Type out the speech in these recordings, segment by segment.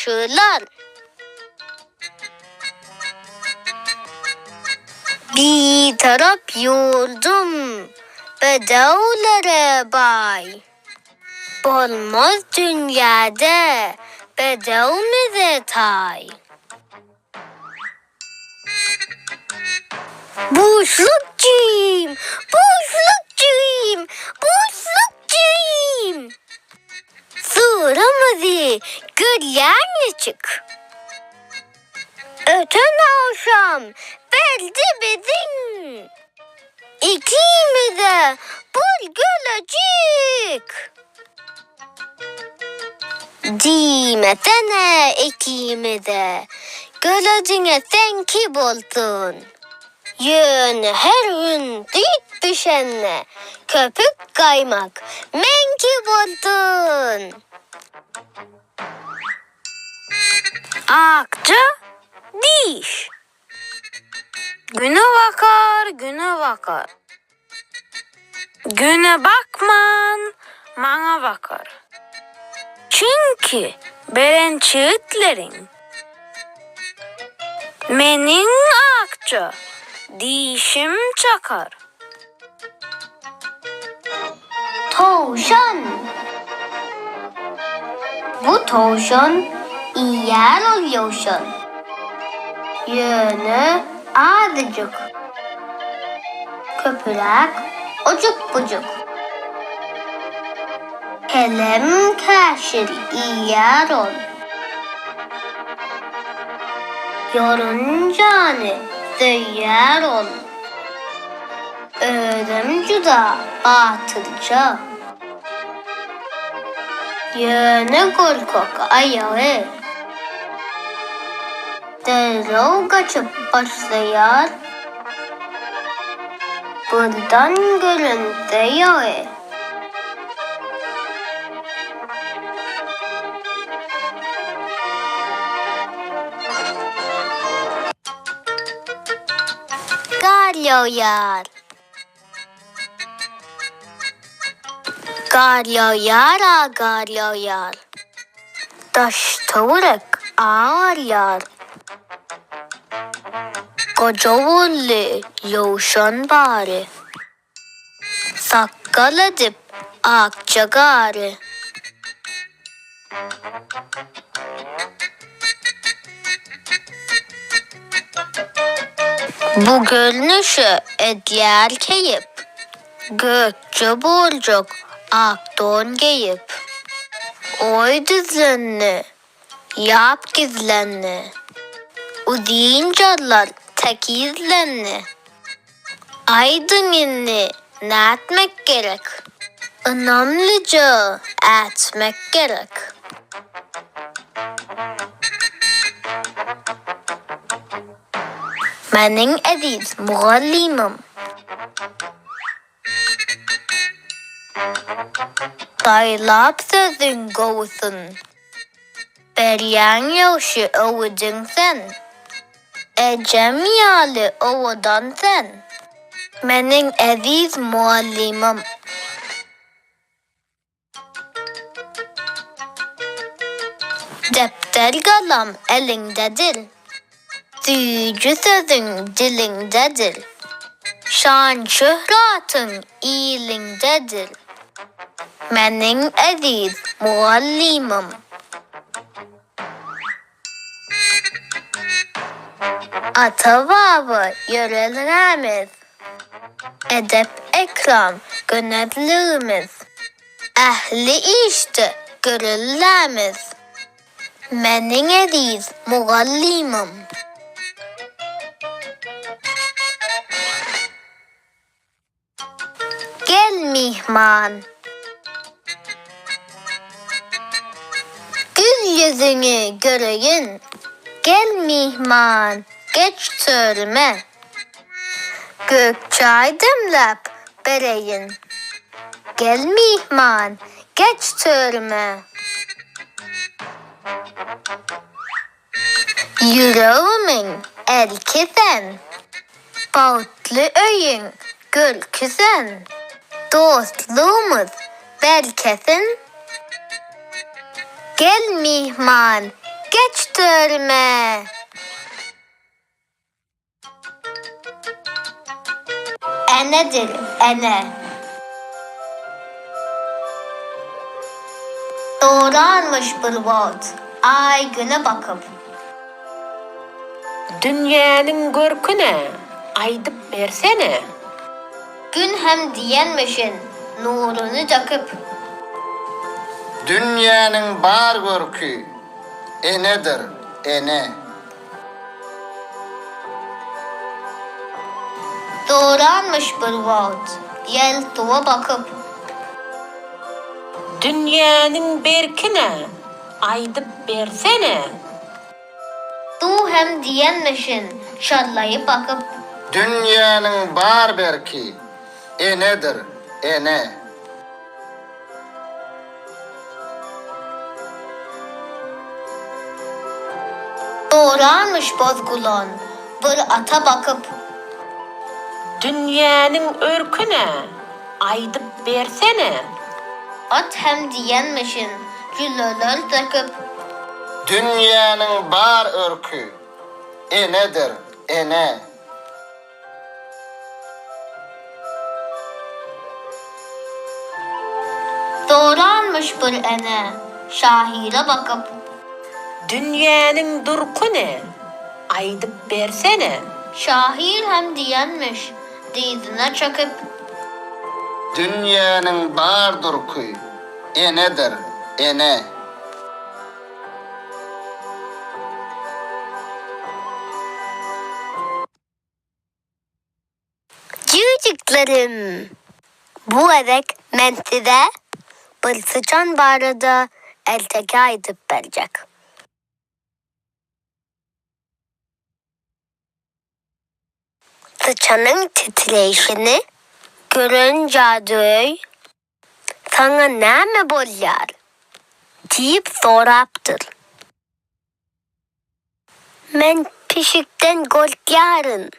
Goňşular. Bitarap ýurdum bedewlere baý. Bolmaz dünýäde bedewmize taý. Buşluk jigim, buşluk jigim, buşluk jigim! Syrymyzy görýän niçik? Öten agşam berdi biziň ikimize bir gölejik. Diýmesene ikimize, gölejiňe seňki bolsun. Ýöne her gün süýt bişende köpük gaýmak meňki bolsun. Akja diş. Güne bakar, güne bakar. Güne bakman, maňa bakar. Çünki beren çigitleriň meniň akja dişim çakar. Towşan. Bu towşan iýýär ol ýowşan. Ýöne azajyk. Köpüräk ojuk-bujuk. Kelem-käşir iýýär ol. Ýorunjany söýýär ol. Özem juda batyrja. Ýöne gorkak aýagy. Derrew gaçyp başlaýar. Birden görünse ýagy. Gar ýagýar. Gar ýagýar-a gar ýagýar. Daş-töwerek agarýar. Goja boldy ýowşan bary. Sakgal edip akja gary. Bu görnüşe edýär keýp. Gökje boljak ak don geýip. Oý düzlendi, ýap gizlendi. Uzyn jarlar tekizlendi. Aýdyň indi nätmek gerek? Ynamlyja ätmek gerek. Meniň eziz mugallymym. Saýlap sözüň gowusyn. Berýäň ýagşy öwüdiň sen. Ejem ýaly owadan sen. Meniň eziz mugallymym. Depder-galam eliňdedir. Süýji sözüň diliňdedir. Şan-şöhratyň iliňdedir. Meniň eziz mugallymym. Ata-baba ýörelgämiz, edep-ekram gönezligimiz, ähli işde göreldämiz. Meniň eziz mugallymym. Gel myhman. Gül ýüzüňi göreýin. Gel myhman, geç törüme. Gök çaý demläp bereýin. Gel myhman, geç törüme. Ýüregimiň erki sen, Bagtly öýüň görki sen, Dostlugymyz berkesin. Gel myhman, geç. Geç törüme! Enedir, ene. Dogranmyş bir wagt, Aý Güne bakyp. Dünýäniň görküne, aýdyp bersene. Gün hem diýenmişin, nuruny döküp. Dünýäniň bar görki, enedir, ene. Doranmyş bir wagt, ýel suwa bakyp. Dünýäniň berkine, aýdyp bersene. Suw hem diýenmişin, şallaýyp akyp. Dünýäniň bar berki, enedir, ene. Doranmyş boz gulan, bir ata bakyp. Dünýäniň örküne, aýdyp bersene. At hem diýenmişin, jülleler söküp. Dünýäniň bar örki, enedir, ene. Doranmyş bir ene, şahyra bakyp. Dünýäniň durky ne, aýdyp bersene. Şahyr hem diýenmiş, dyzyna çöküp. Dünýäniň bar durky, enedir, ene. Jüýjüklerim! Bu gezek men size bir syçan barada erteki aýdyp berjek. Syçanyň titreýşini gören jadygöý, Saňa näme bolýar? diýip sorapdyr. Men pişikden gorkýaryn,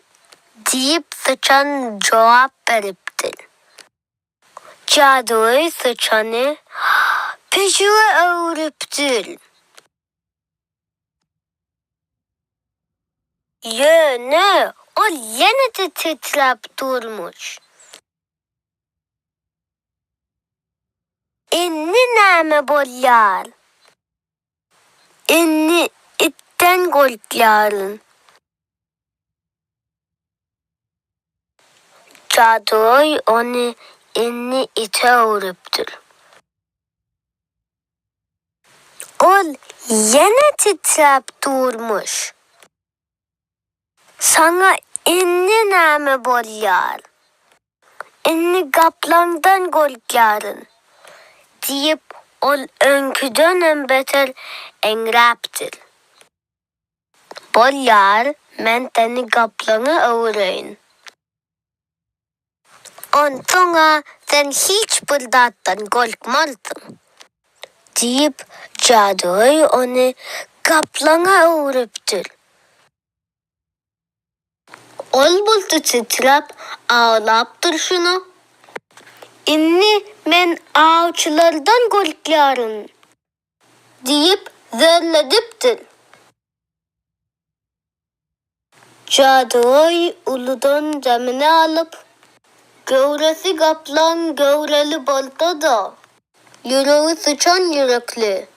diýip, syçan jogap beripdir. Jadygöý syçany pişige öwrüpdir. Ýöne ol ýene-de titräp durmuş. Indi näme bolýar? Indi itden gorkýaryn. Jadygöý ony indi ite öwrüpdir. Ol ýene titräp durmuş. Saňa indi näme bolýar? Indi gaplaňdan gorkýaryn, diýip, ol öňküdenem beter eňräpdir. Bolýar, men seni gaplaňa öwüreýin. Onsoň-a sen hiç bir zatdan gorkmarsyň, diýip, jadygöý ony gaplaňa öwrüpdir. Ol bolsa titräp, aglap durşuna, Indi men awçylardan gorkýaryn, diýip zörledipdir. Jadygöý uludan demini alyp, Göwresi gaplaň göwreli bolsa-da, ýüregi syçan ýürekli.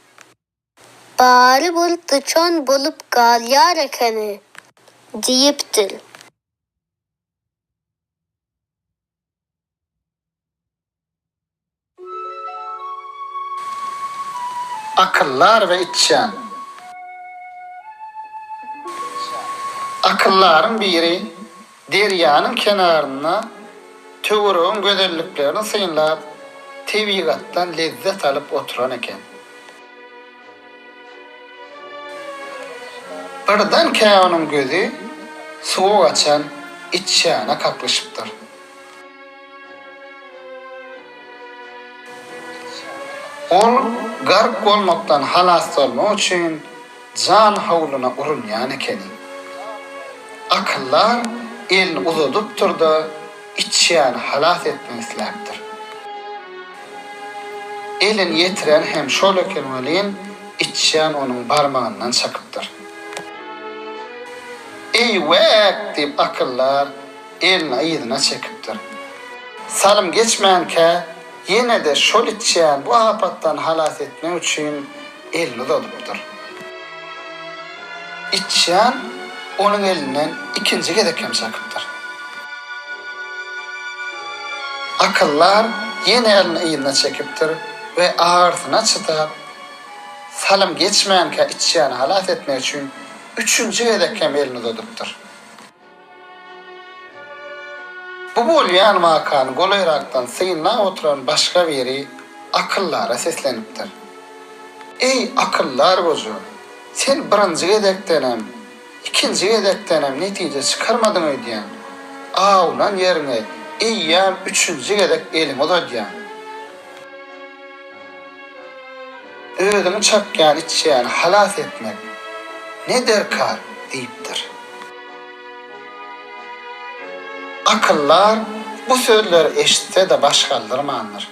Barybir syçan bolup galýar ekeni diýipdir. Akyldar we içýan. Akyldaryň biri derýanyň kenarynda töweregiň gözelliklerini synlap, tebigatdan lezzet alyp oturan eken. Birdenkä onuň gözi suwa gaçan içýana kaklyşypdyr. Ol gark bolmakdan halas bolmak üçin jan howluna urunýan ekeni. Akyldar elini uzadypdyr-da, içýany halas etmek isläpdir. Elini ýetiren hem şol eken welin, Içýan onuň barmagyndan çakypdyr. Eý, wäk! diýip akyldar elini yzyna çekipdir. Salym geçmänkä, ýene-de şol içýan bu apatdan halas etmek üçin elini uzadypdyr. Içýan onuň elinden ikinji gezek hem çakypdyr. Akyldar ýene elini yzyna çekipdir we agyrysyna çydap, salym geçmänkä içýany halas etmek üçin üçünji gezek hem elini uzadypdyr. Bu bolýan wakany golaýrakdan synlap oturan başga biri akyldara seslenipdir. Eý, akyldar goja, sen birinji gezekdenem, ikinji gezekdenem netije çykarmadyň öýdýän. Awlan ýeriňe eýýäm üçünji gezek eliňi uzadýaň. Özüňi çakýan içýäni halas etmek ne derkar? diýipdir. Akyldar bu sözleri eşitse-de baş galdyrmandyr.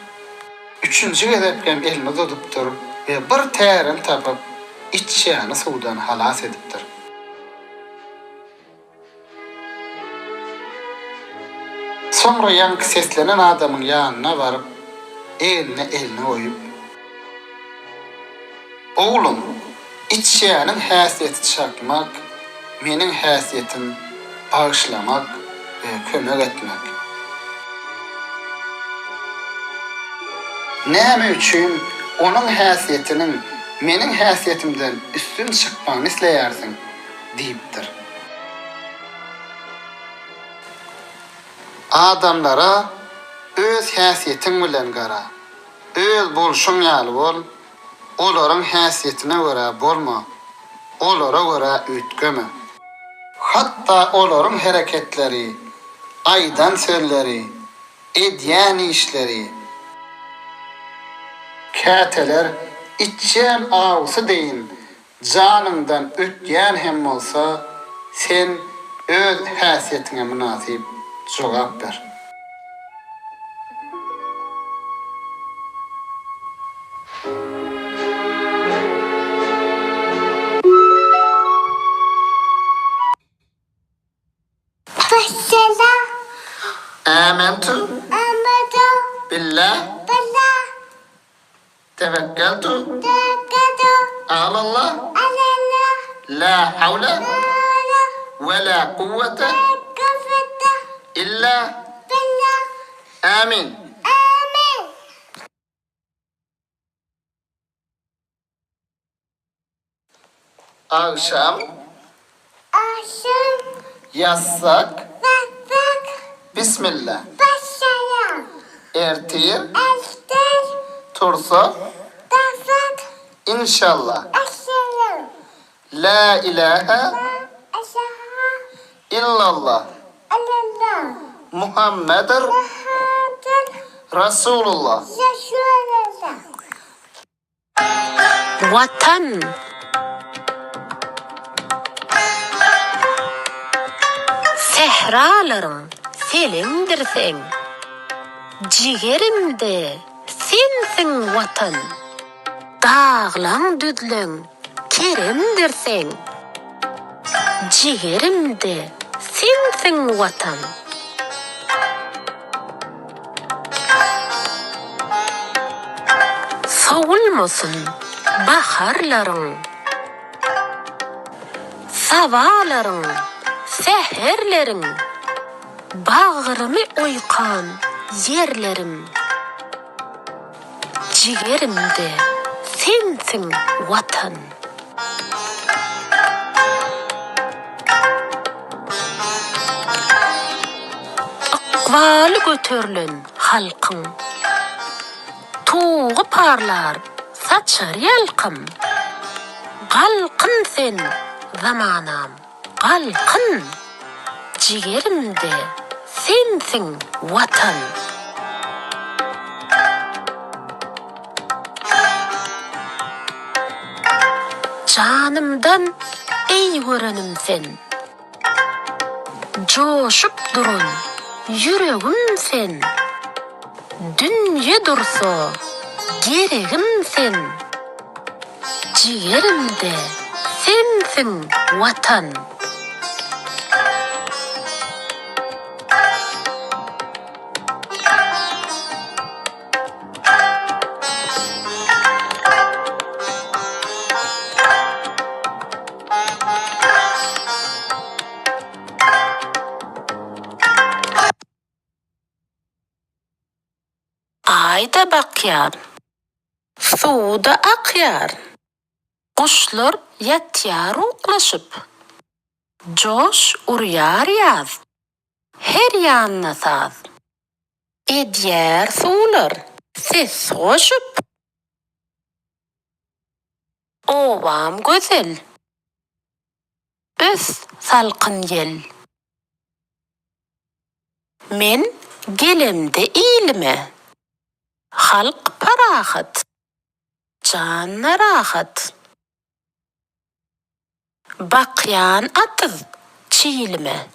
Üçünji gezek hem elini uzadypdyr we bir tärini tapyp, içýäni suwdan halas edipdir. Soňra ýaňky seslenen adamyň ýanyna baryp, egnine elini goýup. Oglum, içýäniň häsiýeti çakmak, meniň häsiýetim bagyşlamak we kömek etmek. Näme üçin onuň häsiýetiniň meniň häsiýetimden üstün çykmagyny isleýärsiň? Diýipdir. Adamlara öz häsiýetiň bilen gara. Öz bolşuň ýaly bol, olaryň häsiýetine görä bolma, olara görä üýtgeme. Hatda olaryň hereketleri, aýdan sözleri, edýän işleri, käteler içýän awusy deýin Janyňdan ötýän hem bolsa, sen öz häsiýetiňe mynasyp jogap ber. Başla. Âmentu. Âmentu. Billah. Billah. Tewekkeltu. Tewekkeltu. Alallah. Alallah. La havle. La havle. Ve la kuvvete. Kuvvete. İlla. Billah. Amin. Amin. Agşam. Agşam. Ýatsak. Ýatsak. Bismilla. Başlaýar. Ertir. Ertir. Tursak. Tursak. Inşallah. Inşallah. La ilahe. La ilahe. Illallah. Illallah. Muhammedir. Muhammedir. Rasulullah. Rasulullah. Watan! Sähralaryň seleňdir seň, Jigerimde sensiň Watan! Daglaň düzleň keremdir seň, Jigerimde sensiň Watan! Sowulmasyn baharlaryň, Sabalaryň, säherleriň, Bagrymy oýkan ýerlerim. Jigerimde sensiň Watan. Ykbaly göterlen halkyň. Tugy parlar, saçar ýalkym. Galkyn sen, zamanam! Galkyn! Jigerimde sensiň Watan! Janymdan eý görenim sen. Joşup duran ýüregim sen. Dünýe dursa geregim sen. Jigerimde sensiň Watan. Aý-da bakýar, suw-da akýar. Guşlar ýatýar uklaşyp. Joş urýar ýaz, her ýanda saz. Edýär suwlar ses goşup. Obam gözel, ös salkyn ýel. Men gelemde ilime, halk parahat, jan-da rahat. Bakýan atyz çilime.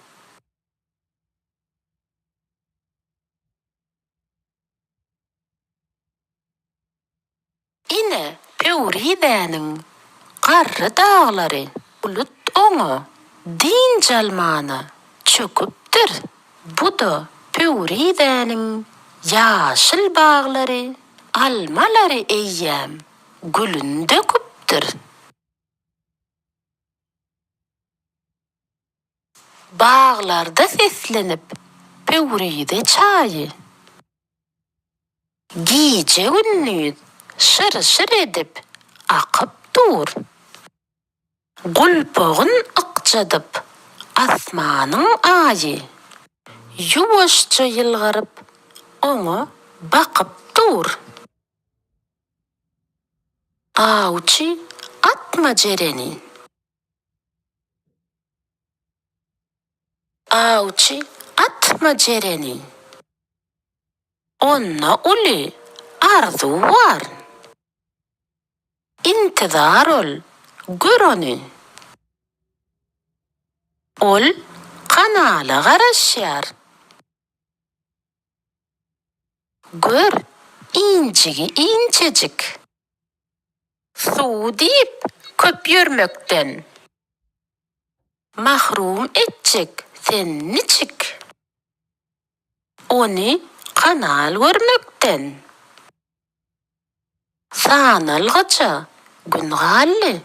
Ine, Pöwrizäniň garry daglary bulut oňa dynç almana çöküpdir. Bu-da Pöwrizäniň ýaşyl baglary almalary eýýäm gülün döküpdir. Baglarda seslenip Pöwrize çaýy. Gije-gündiz şyr-şyr edip akyp dur. Gulpagyn ykjadyp asmanyň aýy. Ýuwaşja ýylgyryp oňa bakyp dur. Awçy atma jereni. Awçy atma jereni. Onda uly arzuw bar. Intizar ol, gör ony. Ol kanala garaşýar. Gör, injigi inçejik. Suw diýip köp ýörmekden. Mahrum etjek sen niçik? Ony kanal görmekden. Sanalgyça gün galdy.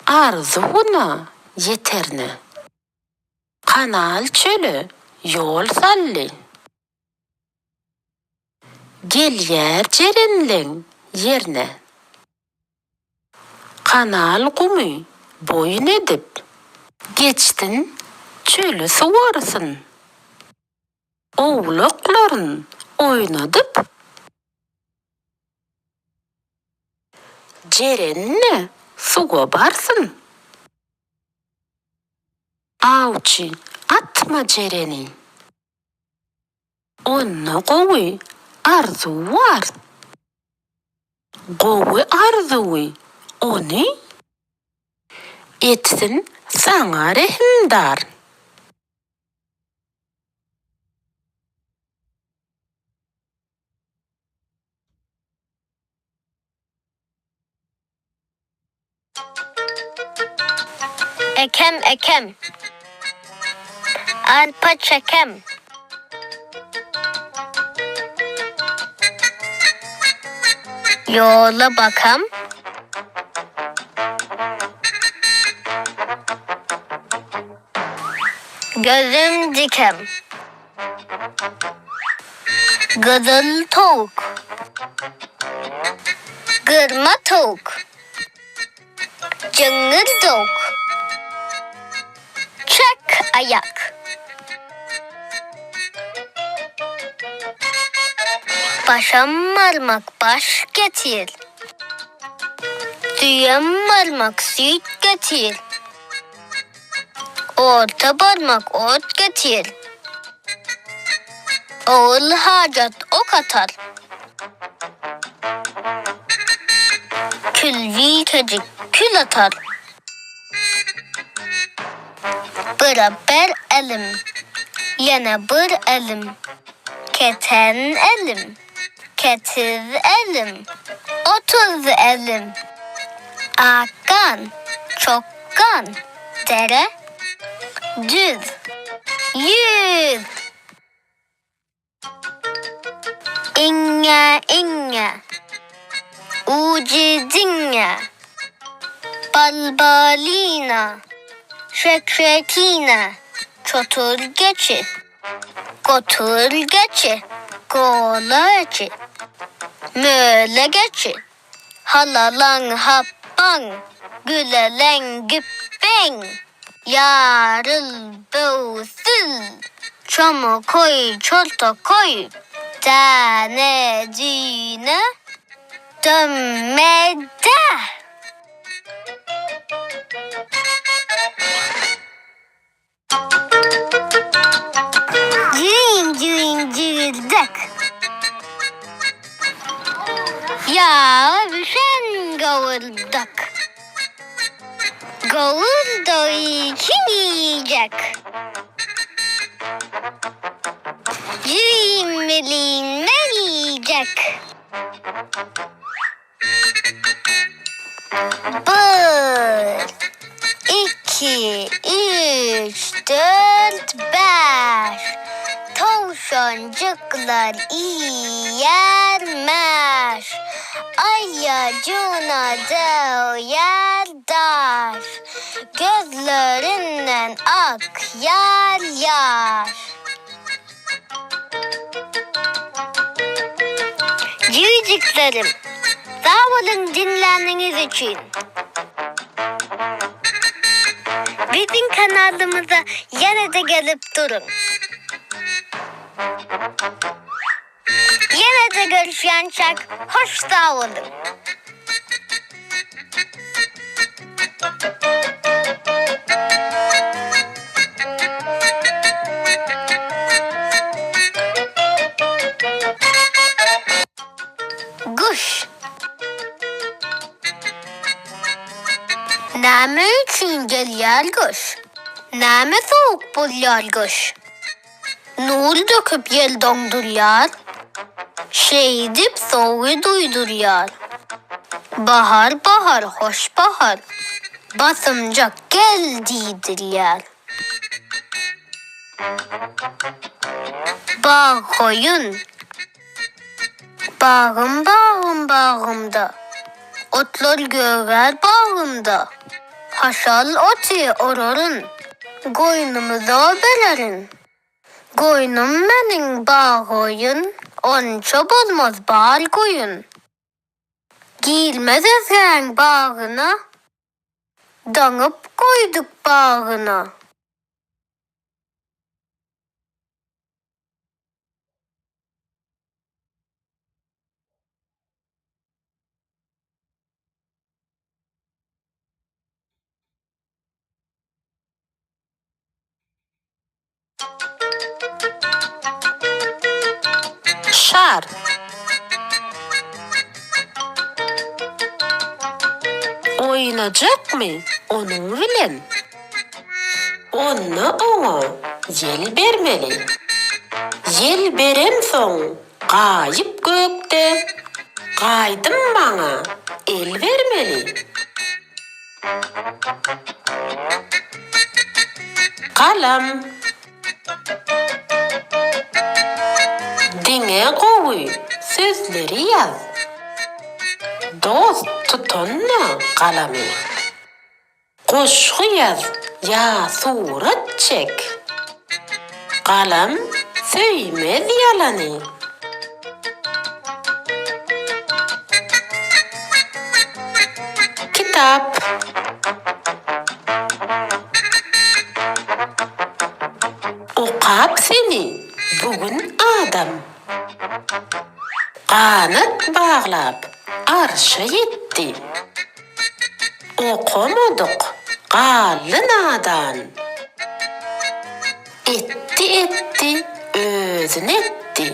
Arzuwyna ýeterne. Kanal çöle ýol saldy. Gelýär jerenleň ýerne. Kanal gumy boýun edip. Geçsin, çöli suwarsyn. Owlaklaryn oýnadyp. Jeren-de suwa barsyn. Awçy, atma jereni. Onda gowy arzuw bar. Gowy arzuwy ony etsin saňa rehimdar. Ekem ekem. Arpa çekem. Ýola bakam. Gözüm dikem. Gyzyl towuk. Gyrma towuk. Jyňňyr towuk. Çek aýak. Başam barmak baş getir. Düýem barmak süýt getir. Orta barmak ot getir. Ogul hajat ok atar. Külbikejik kül atar. Bire bir elim, ýene bir elim, Keten elim, ketiz elim, 30 elim. Akgan, çokgan, dere, düz, ýüz. Iňňe, iňňe, ujy diňňe, balbalina, şekşekine, çotur geçi, gotur geçi, gola geçi, möle geçi. Halalaň hapbaň, güleleň güpbeň, Ýaryl böwsül, çoma koý, çorta koý, Däne düýne, dömme-dä. Jüýn-jüýn jüýürdek. Ýaga bişen gowurdak. Gowurdagy kim iýjek? Jüýn welin men iýjek. Bir, iki, üç, dört, bäş, Towşanjyklar iýýär mäş. Aýajyna döwýär daş, Gözlerinden akýar ýaş. Jüýjüklerim, sag boluň diňläniňiz üçin. Biziň kanalymyza ýene-de gelip duruň. Ýene-de görüşýänçäk hoş sag boluň. Guş. Näme üçin gelýär gyş? Näme sowuk bolýar gyş? Nur döküp ýel doňdurýar, Şeýdip sowugy duýdurýar. Bahar, bahar, hoş bahar, Basymjak gel diýdirýär. Bag goýun. Bagym bagym bagymda, Otlar gögär bagymda. Haşal oty oraryn, Goýnumyza bererin. Goýnum meniň baggoýun, Onça bolmaz bar goýun. Girmez özgäň bagyna, Daňyp goýduk bagyna. Şar. Oýnajakmy onuň bilen? Onda oňa ýel bermeli. Ýel beremsoň gaýyp gökde, Gaýdym maňa el bermeli. Galam. Diňe gowy sözleri ýaz. Dost tutanda galamy. Goşgy ýaz ýa surat çek. Galam söýmez ýalany. Kitap. Okap seni bu gün adam. Ganat baglap arşa ýetdi. Okamadyk galdy nadan. Etdi etdi özüni etdi.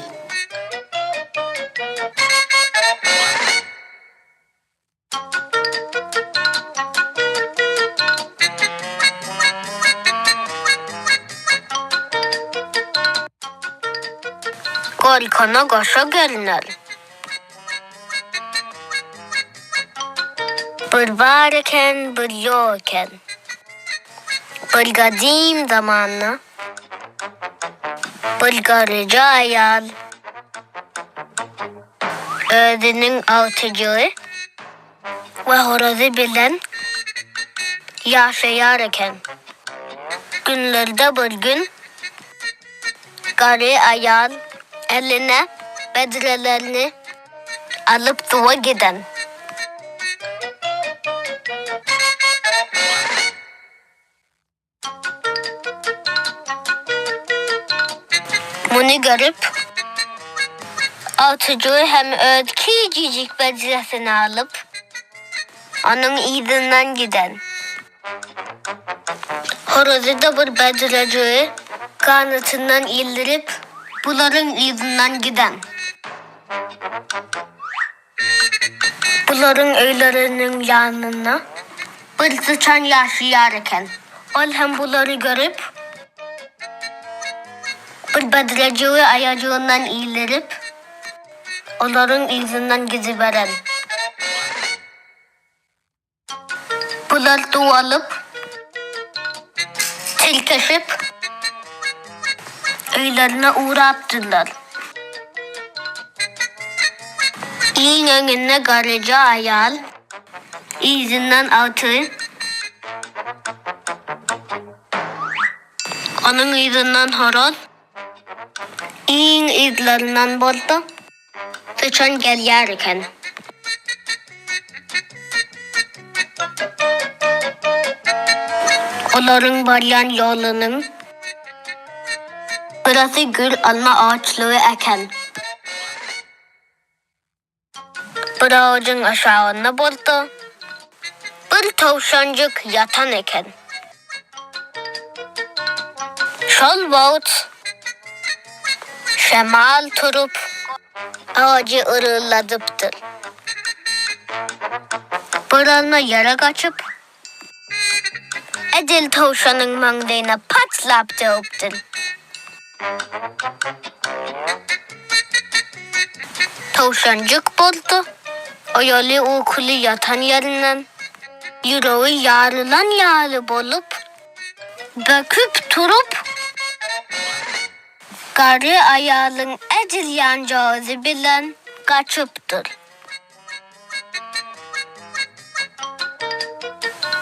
Gorkana goşa görner. Bir bar eken, bir ýok eken. Bir gadym zamanda bir garryja aýal özüniň agtyjygy we horazy bilen ýaşaýar eken. Günlerde bir gün garry aýal eline bedrelerini alyp suwa giden. Muny görüp, agtyjygy hem öz kiçijik bedresini alyp, onuň yzyndan giden. Horazy-da bir bedrejigi ganatyndan ildirip, bularyň yzyndan giden. Bularyň öýleriniň ýanynda bir syçan ýaşaýar eken. Ol hem bulary görüp, bir bedrejigi aýajygyndan ildirip, olaryň yzyndan gidiberen. Bular suw alyp, tirkeşip, öýlerine ugrapdyrlar. Iň öňünde garryja aýal, yzyndan agtygy, onuň yzyndan horaz, iň yzlaryndan bolsa Syçan gelýär eken. Olaryň barýan ýolunyň gyrasy gür alma agaçlygy eken. Bir agajyň aşagynda bolsa bir towşanjyk ýatan eken. Şol wagt şemal turup, agajy yrýylladypdyr. Bir alma ýere gaçyp, edil towşanyň maňlaýyna patlap döwüpdir. Towşanjyk bolsa oýaly-ukuly ýatan ýerinden ýüregi ýarylan ýaly bolup, böküp turup, garry aýalyň edil ýanjagazy bilen gaçypdyr.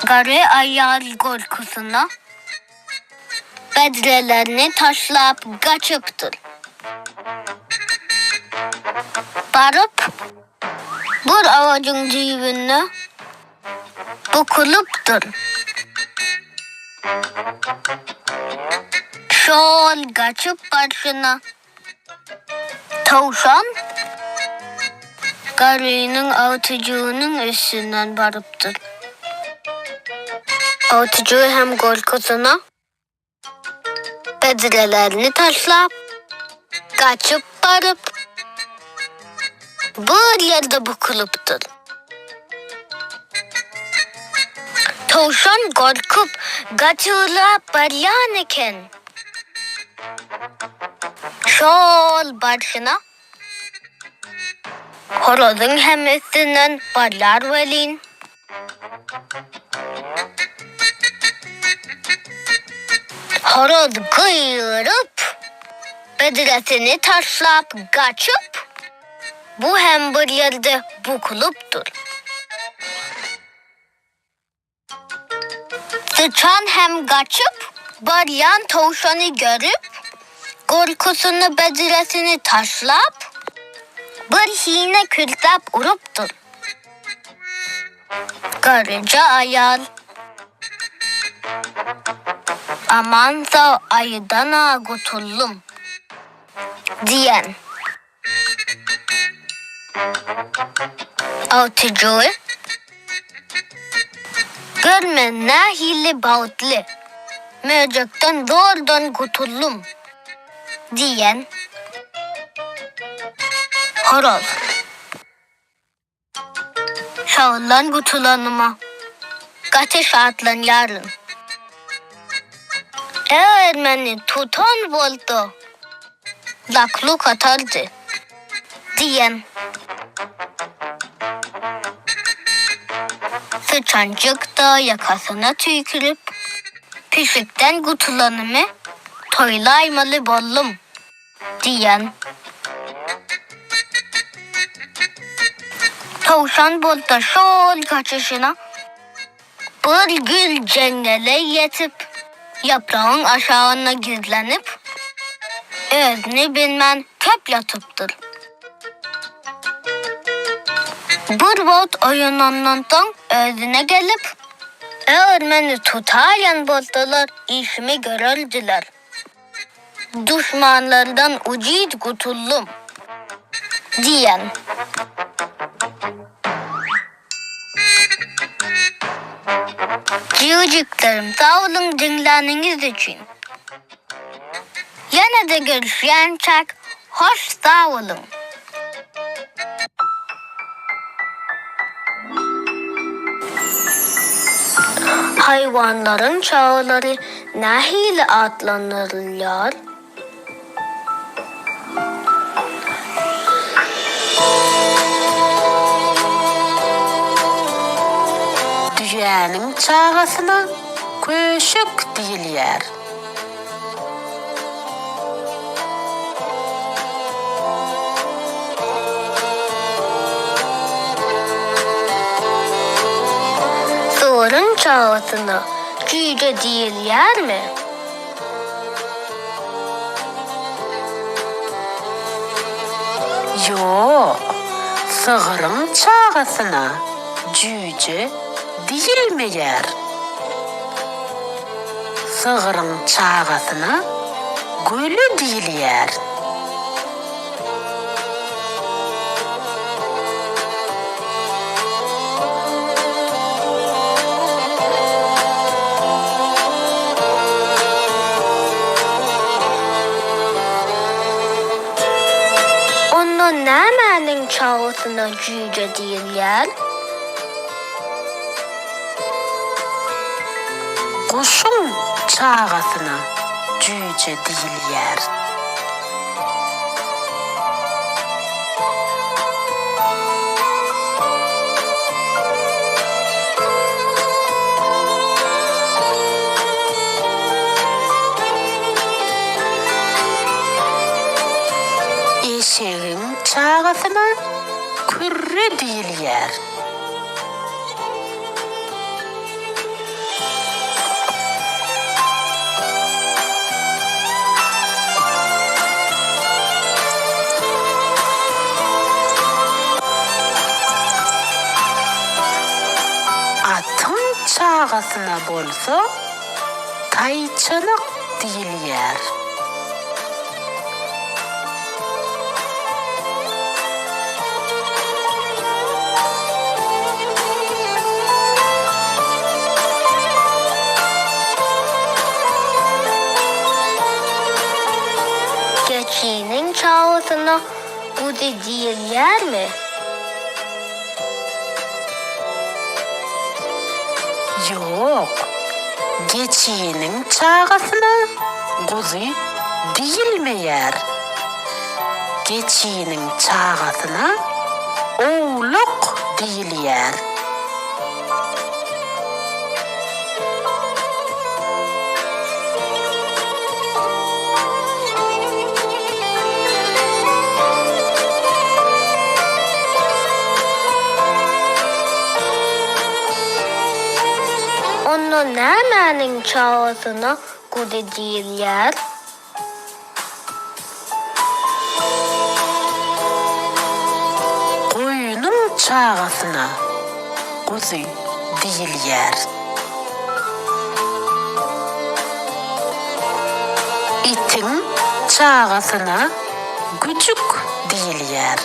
Garry aýal gorkusyna bedrelerini taşlap gaçypdyr. Baryp, bir agajyň düýbünde bukulypdyr. Şol gaçyp barşyna Towşan garrynyň agtyjygynyň üstünden barypdyr. Agtyjygy hem gorkusyna bedrelerini taşlap, gaçyp baryp, bir ýerde bukulypdyr. Towşan gorkup, gaçyglap barýan eken. Şol barşyna horazyň hem üstünden barýar welin. Horaz gygyryp, bedresini taşlap gaçyp, bu hem bir ýerde bukulypdyr. Syçan hem gaçyp barýan towşany görüp, gorkusyna bedresini taşlap, bir hine kürsäp urupdyr. Garryja aýal Aman-sag aýydan-a gutuldym diýen. Agtyjygy görme nähili bagtly, möjekden zordan gutuldym diýen horaz. Şagyldan gutulanyma gaty şatlanýaryn. Eger meni tutan bolsa, lakluk atardy diýen. Syçanjyk-da ýakasyna tüýkürip, Pişikden gutulanymy toýlaýmaly boldum diýen. Towşan bolsa şol gaçyşyna bir gül jeňňele ýetip, ýapragyň aşagynda gizlenip, özüni bilmän köp ýatypdyr. Bir wagt oýanandan soň özüne gelip, Eger meni tutaýan bolsalar, işimi görerdiler. Duşmanlardan ujyz gutuldym diýen. Jigijiklerim sag boluň diňläniňiz üçin. Ýene-de görüşýänçäk hoş sag boluň. Haýwanlaryň çagalary nähili atlandyrylýar? Düýäniň çagasyna köşek diýilýär. Sygryň çagasyna jüýje diýilýärmi? Ýok, sygryň çagasyna jüýje diýilmeýär. Sygryň çagasyna göle diýilýär. Onda nämäniň çagasyna jüýje diýilýär? Guşuň çagasyna jüýje diýilýär. Eşegiň çagasyna kürre diýilýär. Atyň çagasyna bolsa taýçanak diýilýär. Geçiniň çagasyna guzy diýilýärmi? Ýok, geçiniň çagasyna guzy diýilmeýär. Geçiniň çagasyna owlak diýilýär. Onda nämäniň çagasyna guzy diýilýär? Goýnuň çagasyna guzy diýilýär. Itiň çagasyna güjük diýilýär.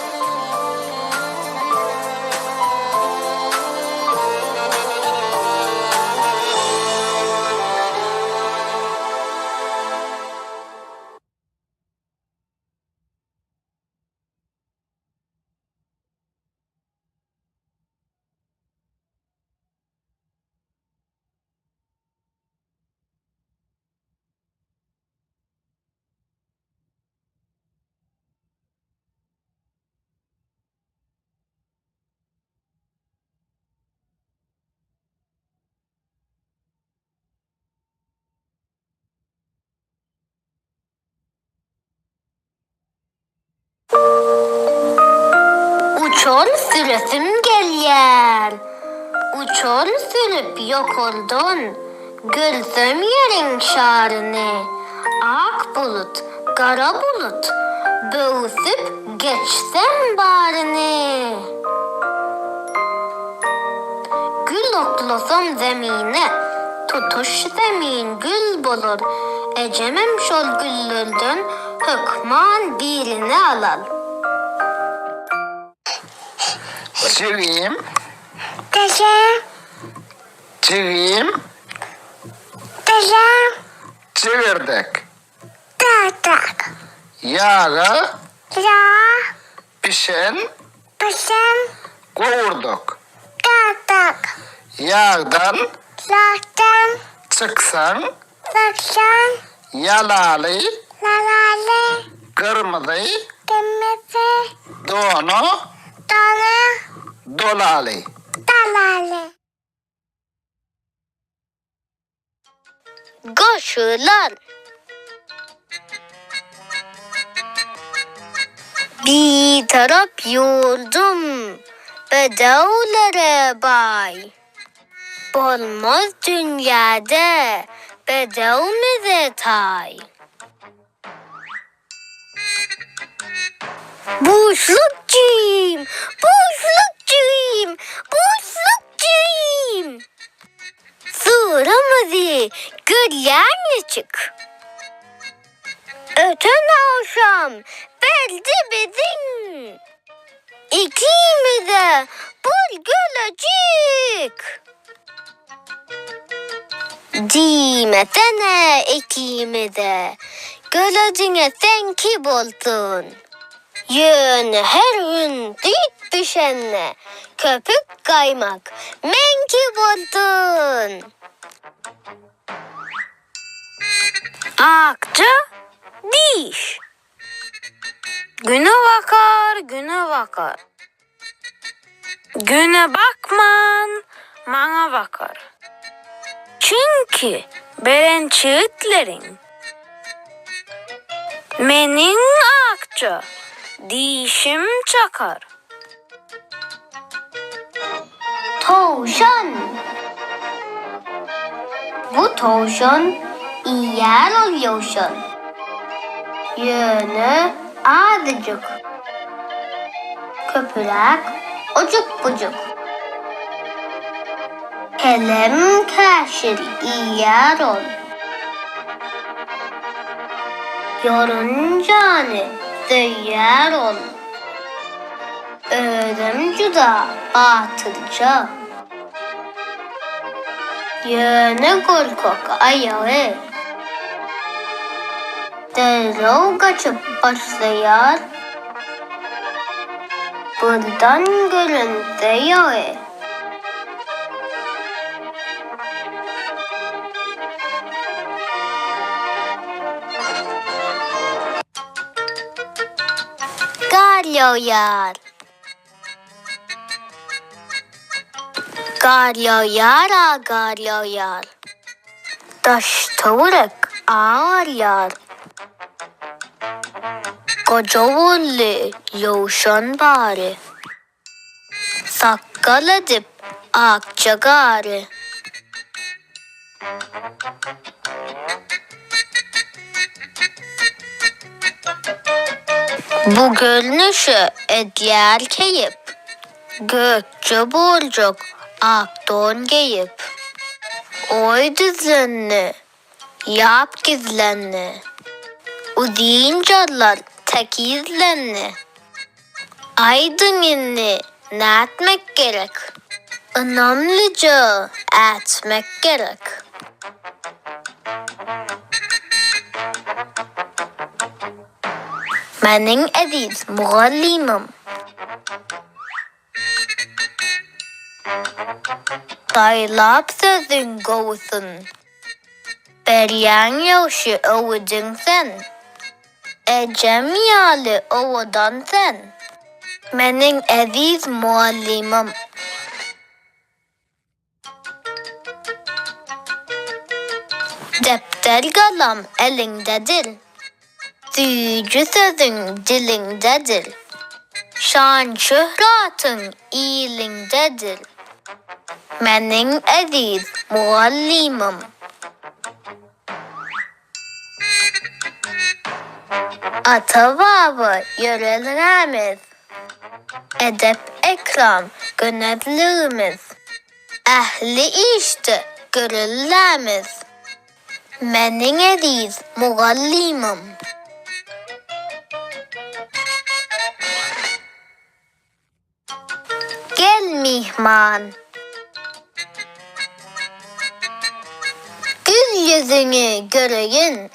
Uçar süresim gelýär. Uçar sürüp ýokardan Görsem ýeriň şaryny. Ak bulut, gara bulut Böwsüp geçsem baryny. Gül oklasam zemine, Tutuş zemin gül bolar. Ejemem şol güllerden Hökman birini alar. Jigim. Dede. Jigim. Dede. Jigirdek. Dede. Ýaga. Ýa. Bişen. Bişen. Gowurdak. Gowurdak. Ýagdan. Ýagdan. Çyksaň. Çyksaň. Ýalaly. Ýalaly. Gyrmyzy. Gyrmyzy. Dona. Dona. Dolaly. Dolaly. Goşular. Bitarap ýurdum bedewlere baý. Bolmaz dünýäde bedewmize taý. Buşluk jigim, buşluk jigim, buşluk jigim! Sygyrymyzy görýän niçik? Öten agşam berdi biziň ikimize bir gölejik. Diýmesene ikimize, gölejiňe seňki bolsun. Ýöne her gün süýt bişende köpük gaýmak meňki bolsun. Akja diş. Güne bakar, güne bakar. Güne bakman, maňa bakar. Çünki beren çigitleriň Meniň akja dişim çakar. Towşan. Bu towşan iýýär ol ýowşan. Ýöne azajyk. Köpüräk ojuk-bujuk. Kelem käşir iýýär ol. Ýorunjany söýýär ol. Özem juda batyrja. Ýöne gorkak aýagy. Derrew gaçyp başlaýar. Birden görünse ýagy. Gar ýagýar. Gar ýagýar-a gar ýagýar. Daş-töwerek agarýar. Goja boldy ýowşan bary. Sakgal edip akja gary. Bu görnüşe edýär keýp, Gökje boljak ak don geýip. Oý düzlendi, ýap gizlendi, Uzyn jarlar tekizlendi. Aýdyň indi nätmek gerek? Ynamlyja ätmek gerek. Meniň eziz mugallymym. Saýlap sözüň gowusyn. Berýäň ýagşy öwüdiň sen. Ejem ýaly owadan sen. Meniň eziz mugallymym. Depder-galam eliňdedir. Süýji sözüň diliňdedir. Şan-şöhratyň iliňdedir. Meniň eziz mugallymym. Ata-baba ýörelgämiz, edep-ekram gönezligimiz, ähli işde göreldämiz. Meniň eziz mugallymym. Gel myhman. Gül ýüzüňi göreýin.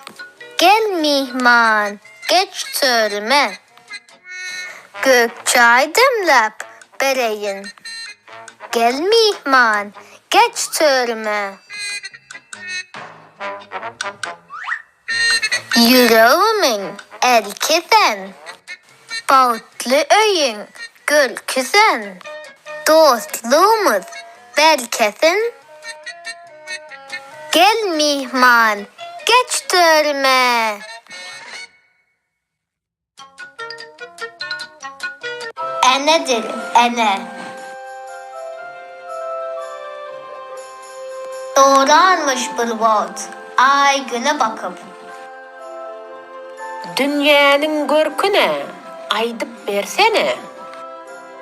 Gel myhman, geç törüme. Gök çaý demläp bereýin. Gel myhman, geç törüme. Ýüregimiň erki sen, Bagtly öýüň görki sen, Dostlugymyz berkesin. Gel myhman, geç törüme. Enedir, ene. Dogranmyş bir wagt Aý Güne bakyp. Dünýäniň görküne aýdyp bersene.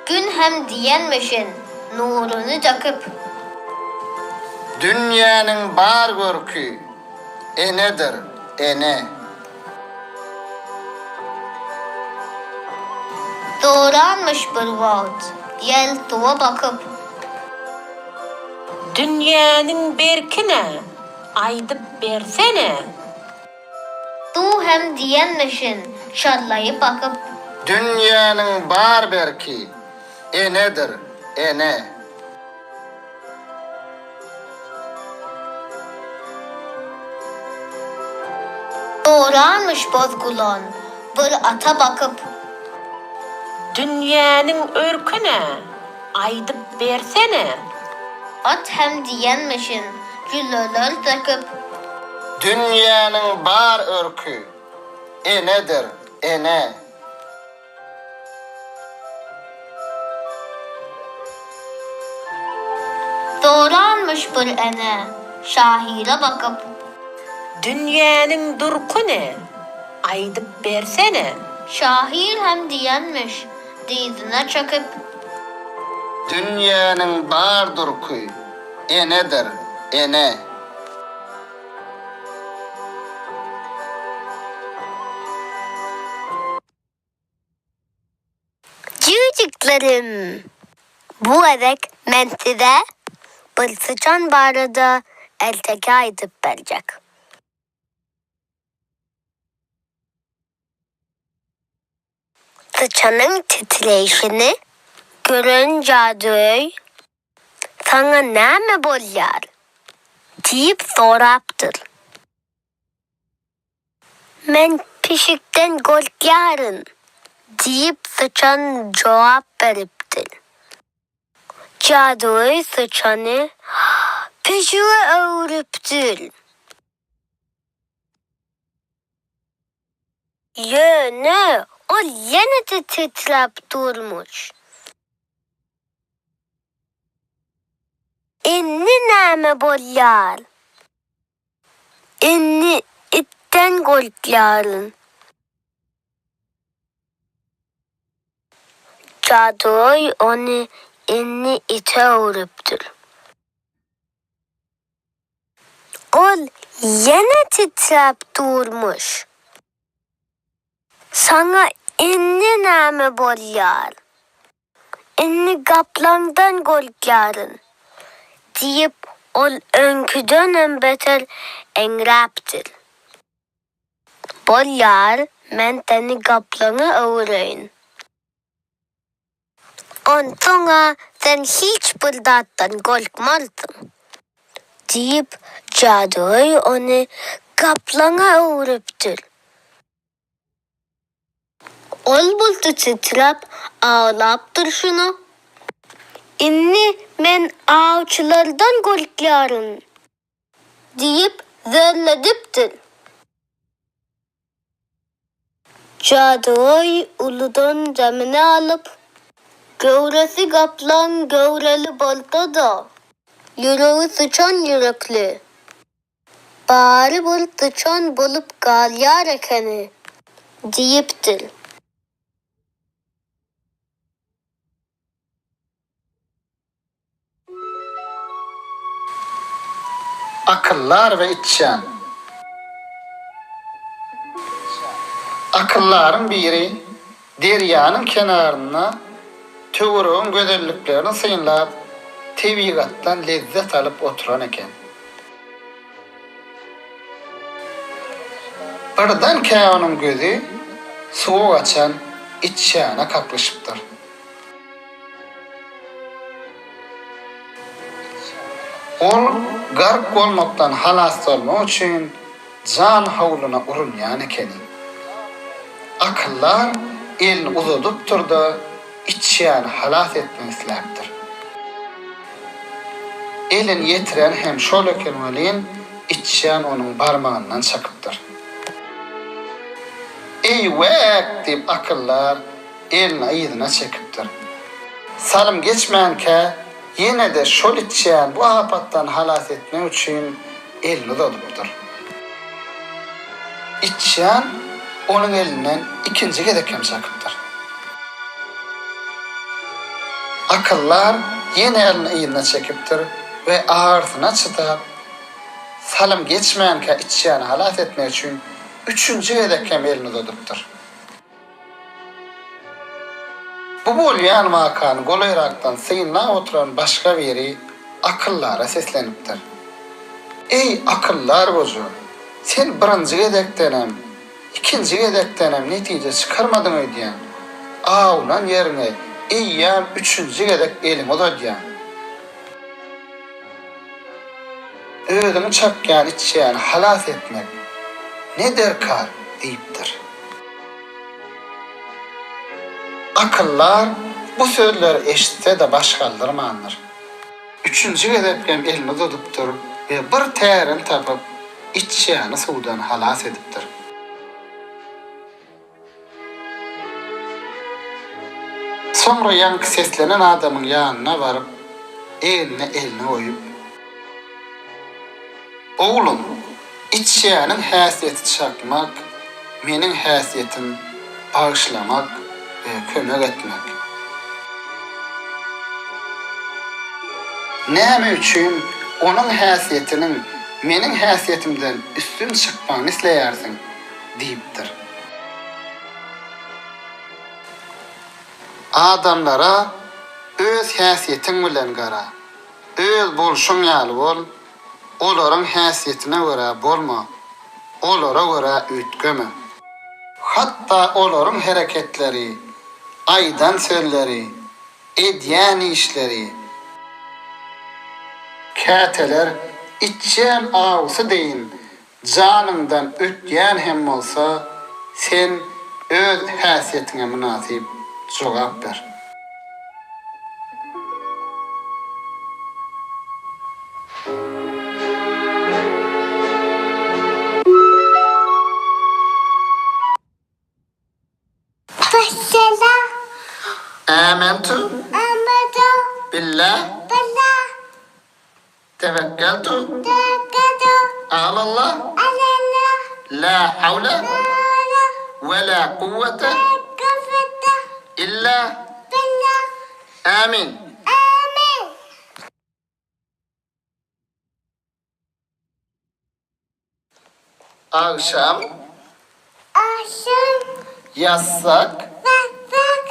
Gün hem diýenmişin nuruny döküp. Dünýäniň bar görki enedir, ene. Doranmyş bir wagt ýel suwa bakyp. Dünýäniň berkine aýdyp bersene. Suw hem diýenmişin şarlaýyp akyp. Dünýäniň bar berki enedir, ene. Doranmyş boz gulan bir ata bakyp. Dünýäniň örküne aýdyp bersene. At hem diýenmişin jülleler söküp. Dünýäniň bar örki enedir, ene. Doranmyş bir ene, şahyra bakyp. Dünýäniň durky ne, aýdyp bersene. Şahyr hem diýenmiş, dyzyna çöküp. Dünýäniň bar durky enedir, ene. Jüýjüklerim! Bu gezek men size bir syçan barada erteki aýdyp berjek. Syçanyň titreýşini gören jadygöý, Saňa näme bolýar? diýip sorapdyr. Men pişikden gorkýaryn, diýip, syçan jogap beripdir. Jadygöý syçany pişige öwrüpdir. Ýöne ol ýene-de titräp durmuş. Indi näme bolýar? Indi itden gorkýaryn. Jadygöý ony indi ite öwrüpdir. Ol ýene titräp durmuş. Saňa indi näme bolýar? Indi gaplaňdan gorkýaryn, diýip, ol öňküdenem beter eňräpdir. Bolýar, men seni gaplaňa öwüreýin. Onsoň-a sen hiç bir zatdan gorkmarsyň, diýip, jadygöý ony gaplaňa öwrüpdir. Ol bolsa titräp aglap durşuna, Indi men awçylardan gorkýaryn! diýip zörledipdir. Jadygöý uludan demini alyp. Göwresi gaplaň göwreli bolsa-da, ýüregi syçan ýürekli. Barybir syçan bolup galýar ekeni diýipdir. Akyldar we içýan. Akyldaryň biri derýanyň kenarynda töweregiň gözelliklerini synlap, tebigatdan lezzet alyp oturan eken. Birdenkä onuň gözi suwa gaçan içýana kaklyşypdyr. Ol gark bolmakdan halas bolmak üçin jan howluna urunýan ekeni. Akyldar elini uzadypdyr-da, içýany halas etmek isläpdir. Elini ýetiren hem şol eken welin, içýan onuň barmagyndan çakypdyr. Eý-wäk! diýip, akyldar elini yzyna çekipdir. Salym geçmänkä, ýene-de şol içýan bu apatdan halas etmek üçin elini uzadypdyr. Içýan onuň elinden ikinji gezek hem çakypdyr. Akyldar ýene elini yzyna çekipdir we agyrysyna çydap, salym geçmänkä içýany halas etmek üçin üçünji gezek hem elini uzadypdyr. Bu bolýan wakany golaýrakdan synlap oturan başga biri akyldara seslenipdir. Eý, akyldar goja, sen birinji gezekdenem, ikinji gezekdenem netije çykarmadyň öýdýän. Awunan ýeriňe eýýäm üçünji gezek eliňi uzadýaň. Özüňi çakýan içýany halas etmek ne derkar? diýipdir. Akyldar bu sözleri eşitse-de baş galdyrmandyr. Üçünji gezek hem elini uzadypdyr we bir tärini tapyp, içýany suwdan halas edipdir. Soňra ýaňky seslenen adamyň ýanyna baryp, egnine elini goýup. Oglum, içýäniň häsiýeti çakmak, meniň häsiýetim bagyşlamak we kömek etmek. Näme üçin onuň häsiýetiniň meniň häsiýetimden üstün çykmagyny isleýärsiň? Diýipdir. Adamlara öz häsiýetiň bilen gara. Öz bolşuň ýaly bol, olaryň häsiýetine görä bolma, olara görä üýtgeme. Hatda olaryň hereketleri, aýdan sözleri, edýän işleri, käteler içýän awusy deýin Janyňdan ötýän hem bolsa, sen öz häsiýetiňe mynasyp jogap ber. Başla. Âmentu. Âmentu. Billah. Billah. Tewekkeltu. Tewekkeltu. Alallah. Alallah. La hawle. La Ve la kuvvete. Kuvvete. İlla. Billah. Amin. Amin. Agşam. Agşam. Ýatsak. Ýatsak.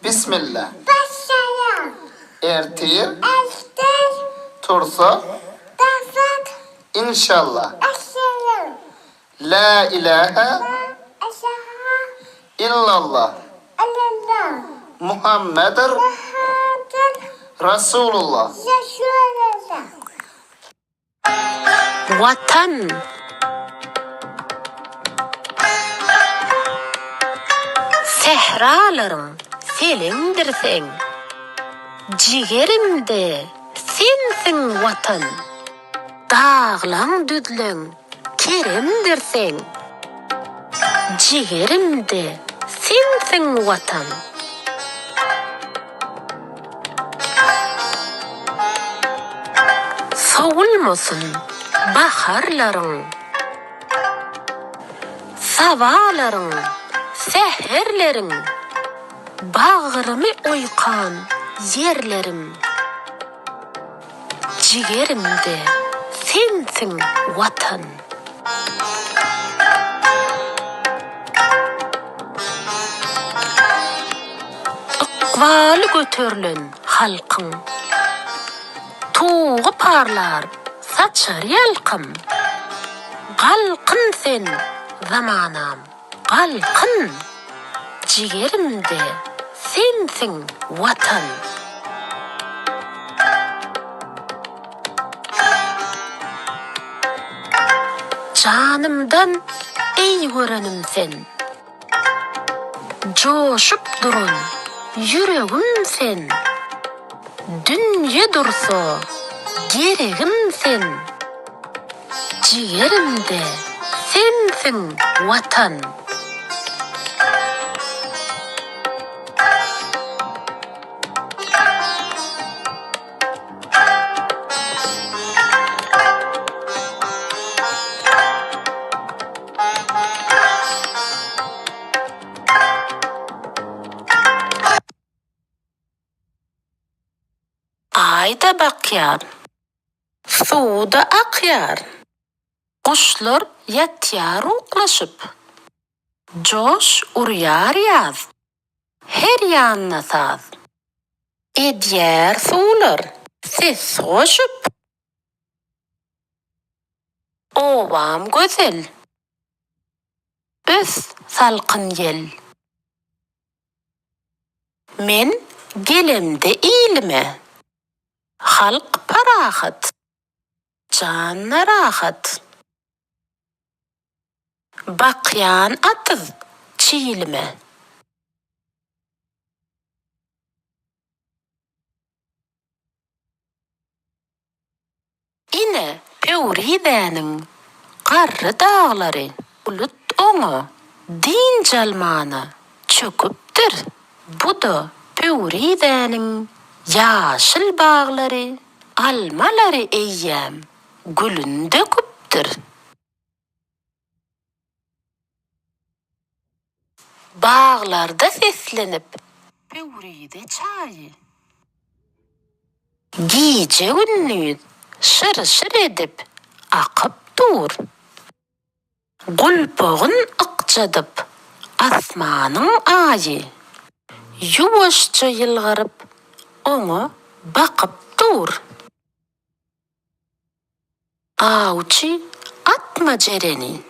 Bismilla. Başlaýar. Ertir. Ertir. Tursak. Tursak. Inşallah. Inşallah. La ilahe. La ilahe. Illallah. Illallah. Muhammeder. Muhammeder. Rasulullah. Rasulullah. Watan! Sähralaryň seleňdir seň, Jigerimde sensiň Watan! Daglaň düzleň keremdir seň, Jigerimde sensiň Watan! Sowulmasyn baharlaryň, sabalaryň, säherleriň, Bagrymy oýkan ýerlerim. Jigerimde sensiň Watan. Ykbaly göterlen halkyň. Tugy parlar, saçar ýalkym. Galkyn sen, zamanam, galkyn! Jigerimde sensiň Watan! Janymdan eý görenim sen. Joşup duran ýüregim sen. Dünýe dursa geregim sen. Jigerimde sensiň Watan. Aý-da bakýar, suw-da akýar. Guşlar ýatýar uklaşyp. Joş urýar ýaz, her ýanda saz. Edýär suwlar ses goşup. Obam gözel, ös salkyn ýel. Men gelemde ilime, halk parahat, jan-da rahat. Bakýan atyz çilime. Ine, Pöwrizäniň garry daglary bulut oňa dynç almana çöküpdir. Bu-da Pöwrizäniň ýaşyl baglary almalary eýýäm gülün döküpdir. Baglarda seslenip Pöwrize çaýy. Gije-gündiz şyr-şyr edip akyp dur. Gulpagyn ykjadyp asmanyň aýy. Ýuwaşja ýylgyryp oňa bakyp dur. Awçy atma jereni.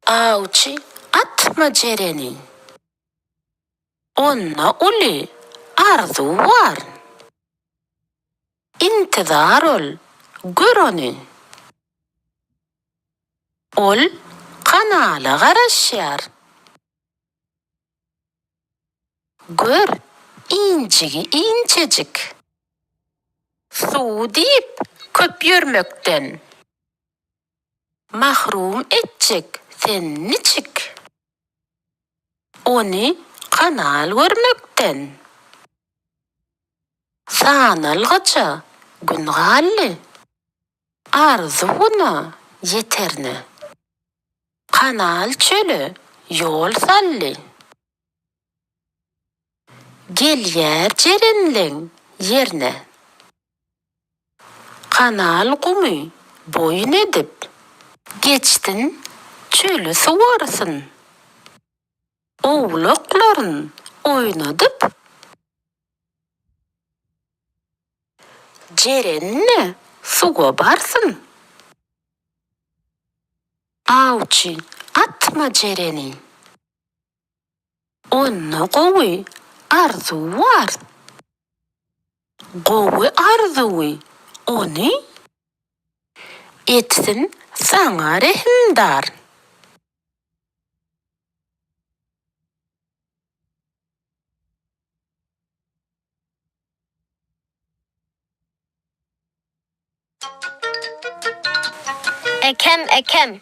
Awçy atma jereni. Onda uly arzuw bar. Intizar ol, gör ony. Ol kanala garaşýar. Gör, injigi inçejik. Suw diýip köp ýörmekden. Mahrum etjek sen niçik? Ony kanal görmekden. Sanalgyça gün galdy. Arzuwyna ýeterne. Kanal çöle ýol saldy. Gelýär jerenleň ýerne. Kanal gumy boýun edip. Geçsin, çöli suwarsyn. Owlaklaryn oýnadyp. Jeren-de suwa barsyn. Awçy atma jereni. Onda gowy arzuw bar. Gowy arzuwy ony etsin saňa rehimdar. Ekem ekem.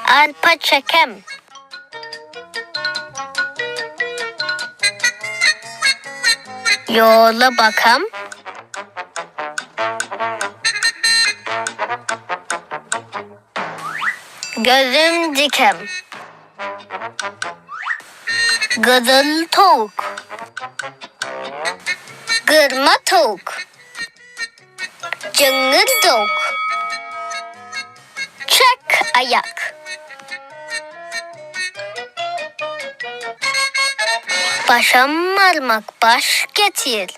Arpa çekem. Ýola bakam. Gözüm dikem. Gyzyl towuk. Gyrma towuk. Jyňňyr towuk. Çek aýak. Başam barmak baş getir.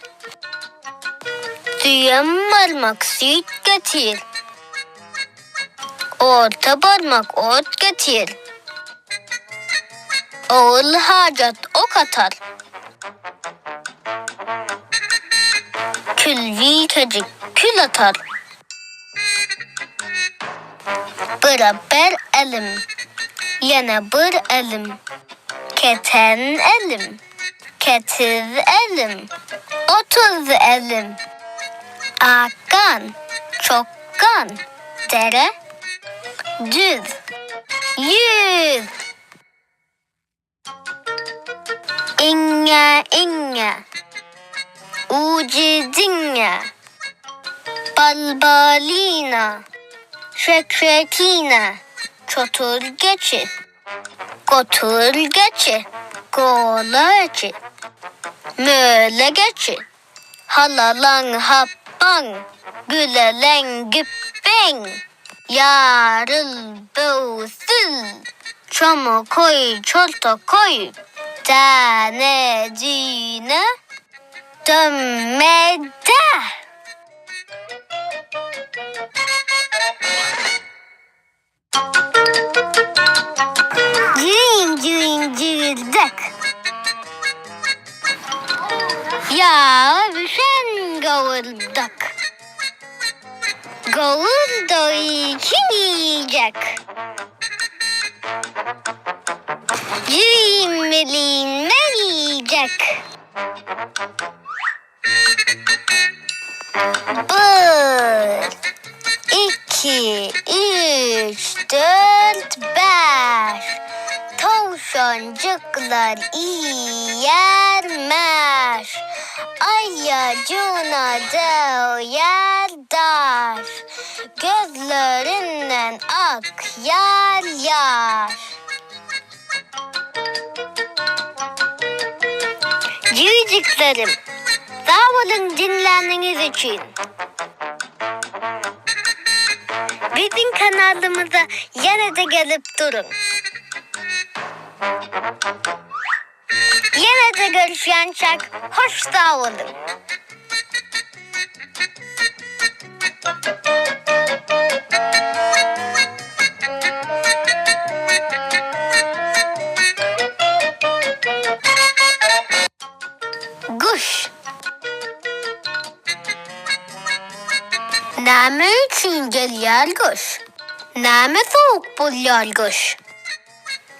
Süýem barmak süýt getir. Orta barmak ot getir. Ogul hajat ok atar. Külbikejik kül atar. Bire bir elim, ýene bir elim, Keten elim, ketiz elim, 30 elim. Ak gan, çok gan, dere, düz, ýüz. Iňňe, iňňe, ujy diňňe, Balbalina, şekşekine, çotur geçi, gotur geçi, gola geçi, möle geçi, Halalaň hapbaň, güleleň güpbeň, Ýaryl böwsül, çoma koý, çorta koý, Däne düýne, dömme-dä. Jüýüň jüýüň jüýürdek. Ýaga bişen gowurdak. Gowurdagy kim iýjek? Jüýüm welin men iýjek. Bir, iki, üç, dört, bäş, Towşanjyklar iýýär mäş, Aýajyna döwýär daş, Gözlerinden akýar ýaş. Jüýjüklerim, sag boluň diňläniňiz üçin. Biziň kanalymyza ýene-de gelip duruň. Ýene-de görüşýänçäk hoş sag boluň. Guş. Näme üçin gelýär gyş? Näme sowuk bolýar gyş?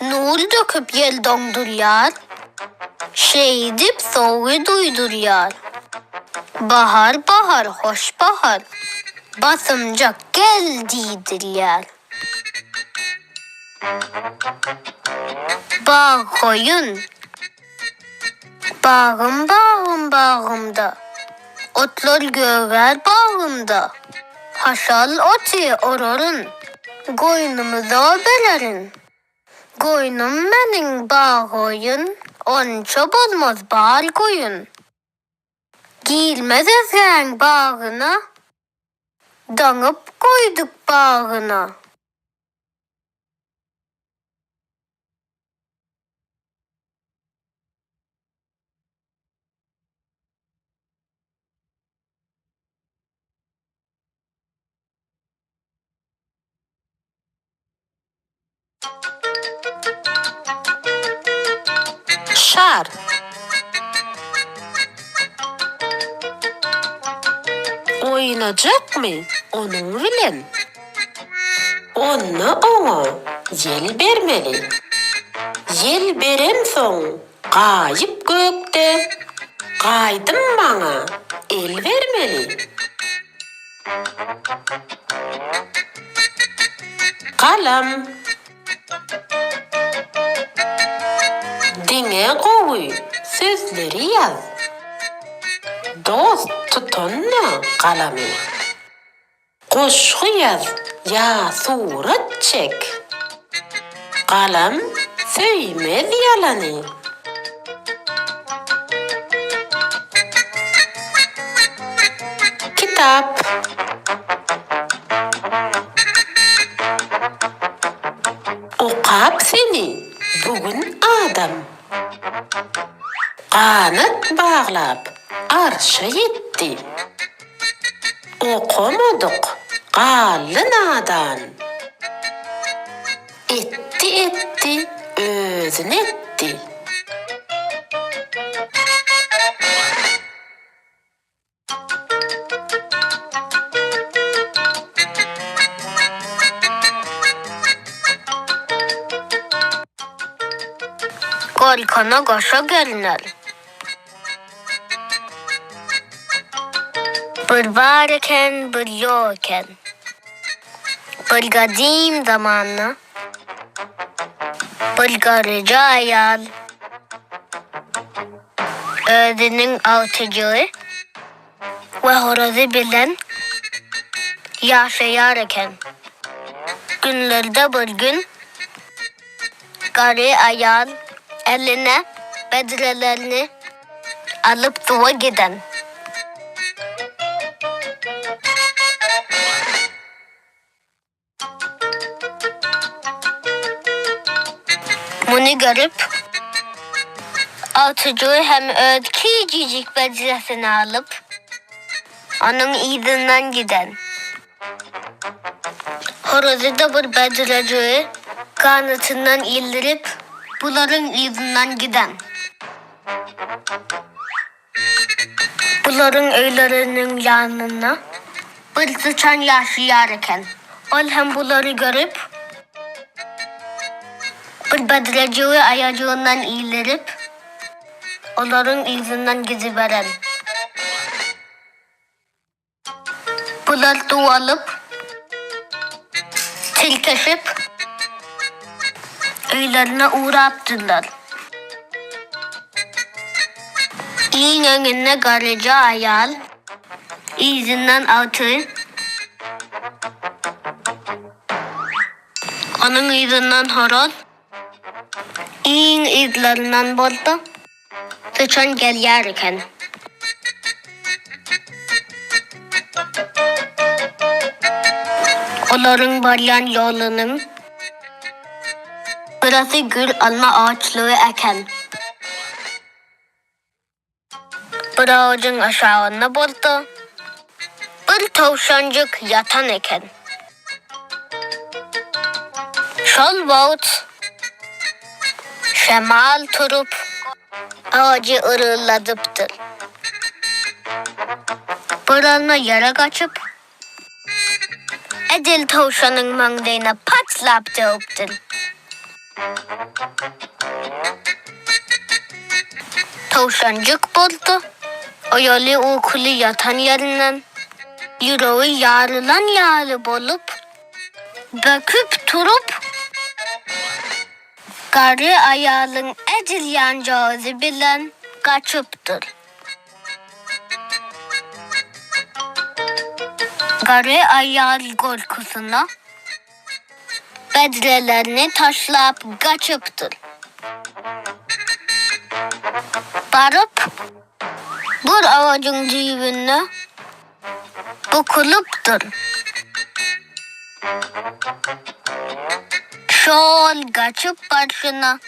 Nur döküp ýel doňdurýar, Şeýdip sowugy duýdurýar. Bahar, bahar, hoş bahar, Basymjak gel diýdirýär. Bag goýun. Bagym bagym bagymda, Otlar gögär bagymda. Haşal oty oraryn, Goýnumyza bererin. Goýnum meniň baggoýun, Onça bolmaz bar goýun. Girmez özgäň bagyna, Daňyp goýduk bagyna. Şar. Oýnajakmy onuň bilen? Onda oňa ýel bermeli. Ýel beremsoň gaýyp gökde, Gaýdym maňa el bermeli. Galam. Diňe gowy sözleri ýaz. Dost tutanda galamy. Goşgy ýaz ýa surat çek. Galam söýmez ýalany. Kitap. Okap seni bu gün adam. Ganat baglap arşa ýetdi. Okamadyk galdy nadan. Etdi etdi özüni etdi. Gorkana goşa görüner. Bir bar eken, bir ýok eken. Bir gadym zamanda bir garryja aýal özüniň agtyjygy we horazy bilen ýaşaýar eken. Günlerde bir gün Garry aýal eline bedrelerini alyp suwa giden. Muny görüp, agtyjygy hem öz kiçijik bedresini alyp, onuň yzyndan giden. Horazy-da bir bedrejigi ganatyndan ildirip, bularyň yzyndan giden. Bularyň öýleriniň ýanynda bir syçan ýaşaýar eken. Ol hem bulary görüp, bir bedrejigi aýajygyndan ildirip, olaryň yzyndan gidiberen. Bular suw alyp, tirkeşip, öýlerine ugrapdyrlar. Iň öňünde garryja aýal, yzyndan agtygy, onuň yzyndan horaz, iň yzlaryndan bolsa Syçan gelýär eken. Olaryň barýan ýolunyň gyrasy gür alma agaçlygy eken. Bir agajyň aşagynda bolsa bir towşanjyk ýatan eken. Şol wagt şemal turup, agajy yrýylladypdyr. Bir alma ýere gaçyp, edil towşanyň maňlaýyna patlap döwüpdir. Towşanjyk bolsa, oýaly-ukuly ýatan ýerinden ýüregi ýarylan ýaly bolup, böküp turup, garry aýalyň edil ýanjagazy bilen gaçypdyr. Garry aýal gorkusyna bedrelerini taşlap gaçypdyr. Baryp, bir agajyň düýbünde bukulypdyr. Şol gaçyp barşyna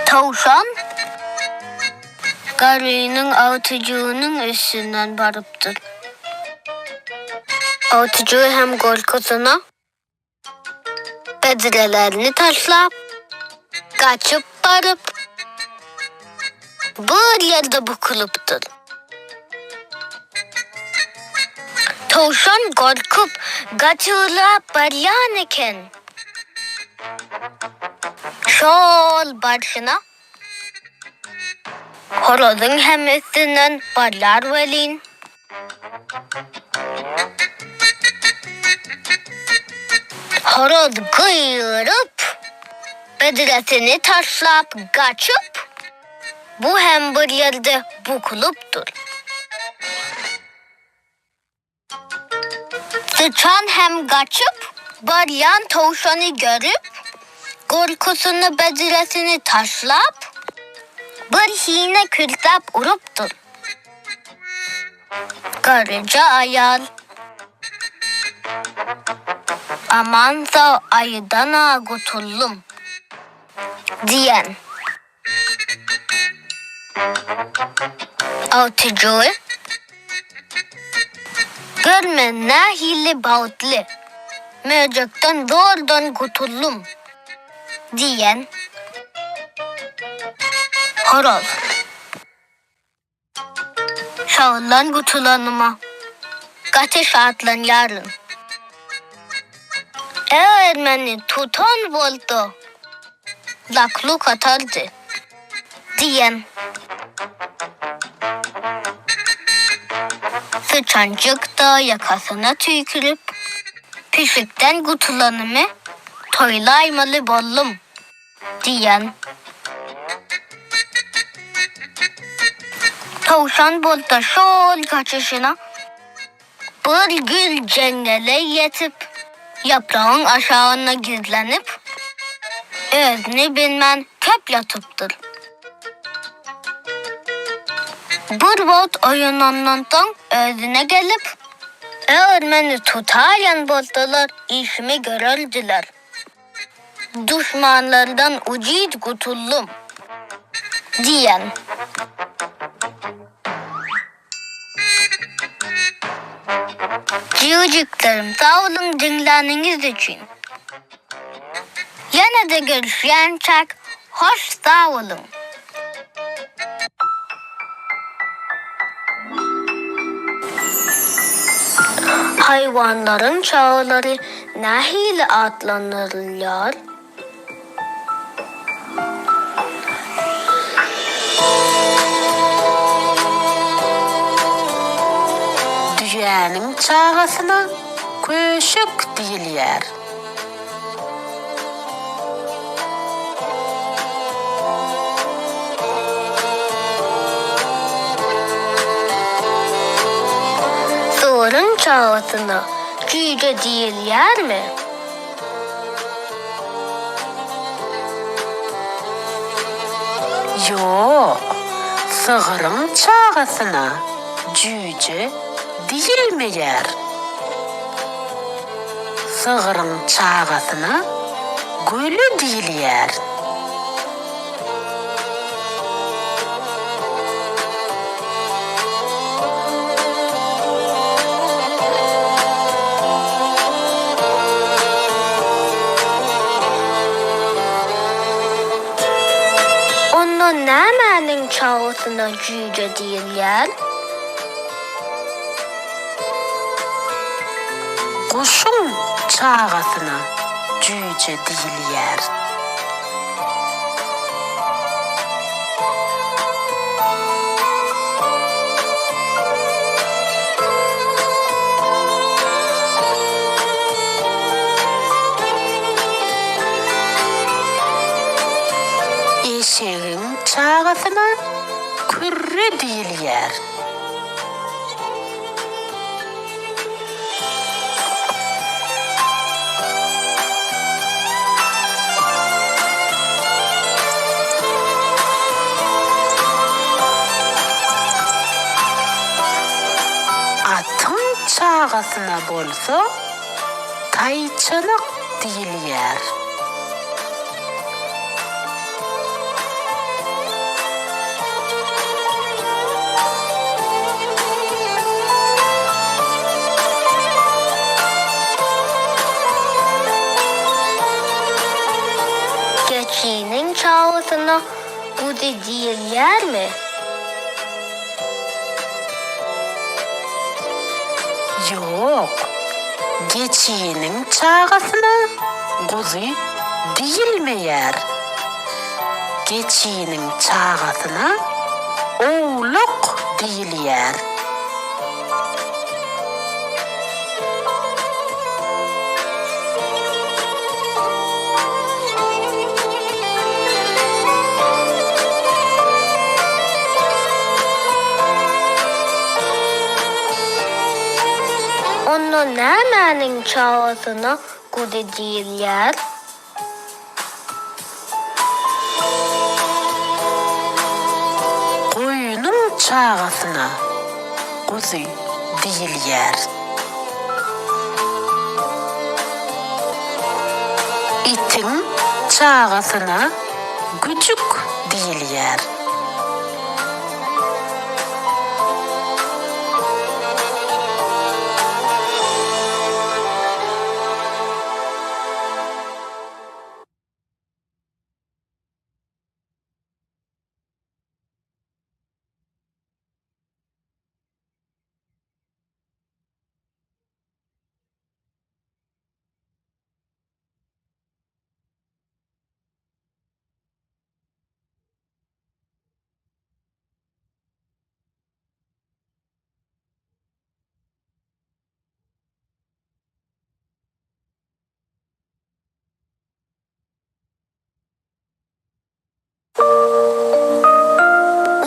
towşan garrynyň agtyjygynyň üstünden barypdyr. Agtyjygy hem gorkusyna bedrelerini taşlap, gaçyp baryp, bir ýerde bukulypdyr. Towşan gorkup, gaçyglap barýan eken. Şol barşyna horazyň hem üstünden barýar welin, Horaz gygyryp, bedresini taşlap gaçyp, bu hem bir ýerde bukulypdyr. Syçan hem gaçyp barýan towşany görüp, gorkusyna bedresini taşlap, bir hine kürsäp urupdyr. Garryja aýal. Aman sag aýydan-a gutuldym. Diýen. Agtyjygy Gör men nähili bagtly, möjekden zordan gutuldym. Diýen. Horaz. Şagyldan gutulanyma gaty şatlanýaryn. Eger meni tutan bolsa, lakluk atardy, diýen. Syçanjyk-da ýakasyna tüýkürip, Pişikden gutulanymy toýlaýmaly boldum. Diýen. Towşan bolsa şol gaçyşyna bir gül jeňňele ýetip, ýapragyň aşagynda gizlenip, özüni bilmän köp ýatypdyr. Bir wagt oýanandan soň özüne gelip, Eger meni tutaýan bolsalar, işimi görerdiler. Duşmanlardan ujyz gutuldym. Diýen. Jigijiklerim sag boluň diňläniňiz üçin. Ýene-de görüşýänçäk hoş sag boluň. Haýwanlaryň çagalary nähili atlandyrylýar? Düýäniň çagasyna köşek diýilýär. Sygryň çagasyna jüýje diýilýärmi? Ýok, sygryň çagasyna jüýje diýilmeýär. Sygryň çagasyna göle diýilýär. Onda nämäniň çagasyna jüýje diýilýär? Guşuň çagasyna jüýje diýilýär. Eşegiň çagasyna kürre diýilýär. Atyň çagasyna bolsa taýçanak diýilýär. Geçiniň çagasyna guzy diýilýärmi? Ýok, geçiniň çagasyna guzy diýilmeýär. Geçiniň çagasyna owlak diýilýär. Onda nämäniň çagasyna guzy diýilýär? Goýnuň çagasyna guzy diýilýär. Itiň çagasyna güjük diýilýär.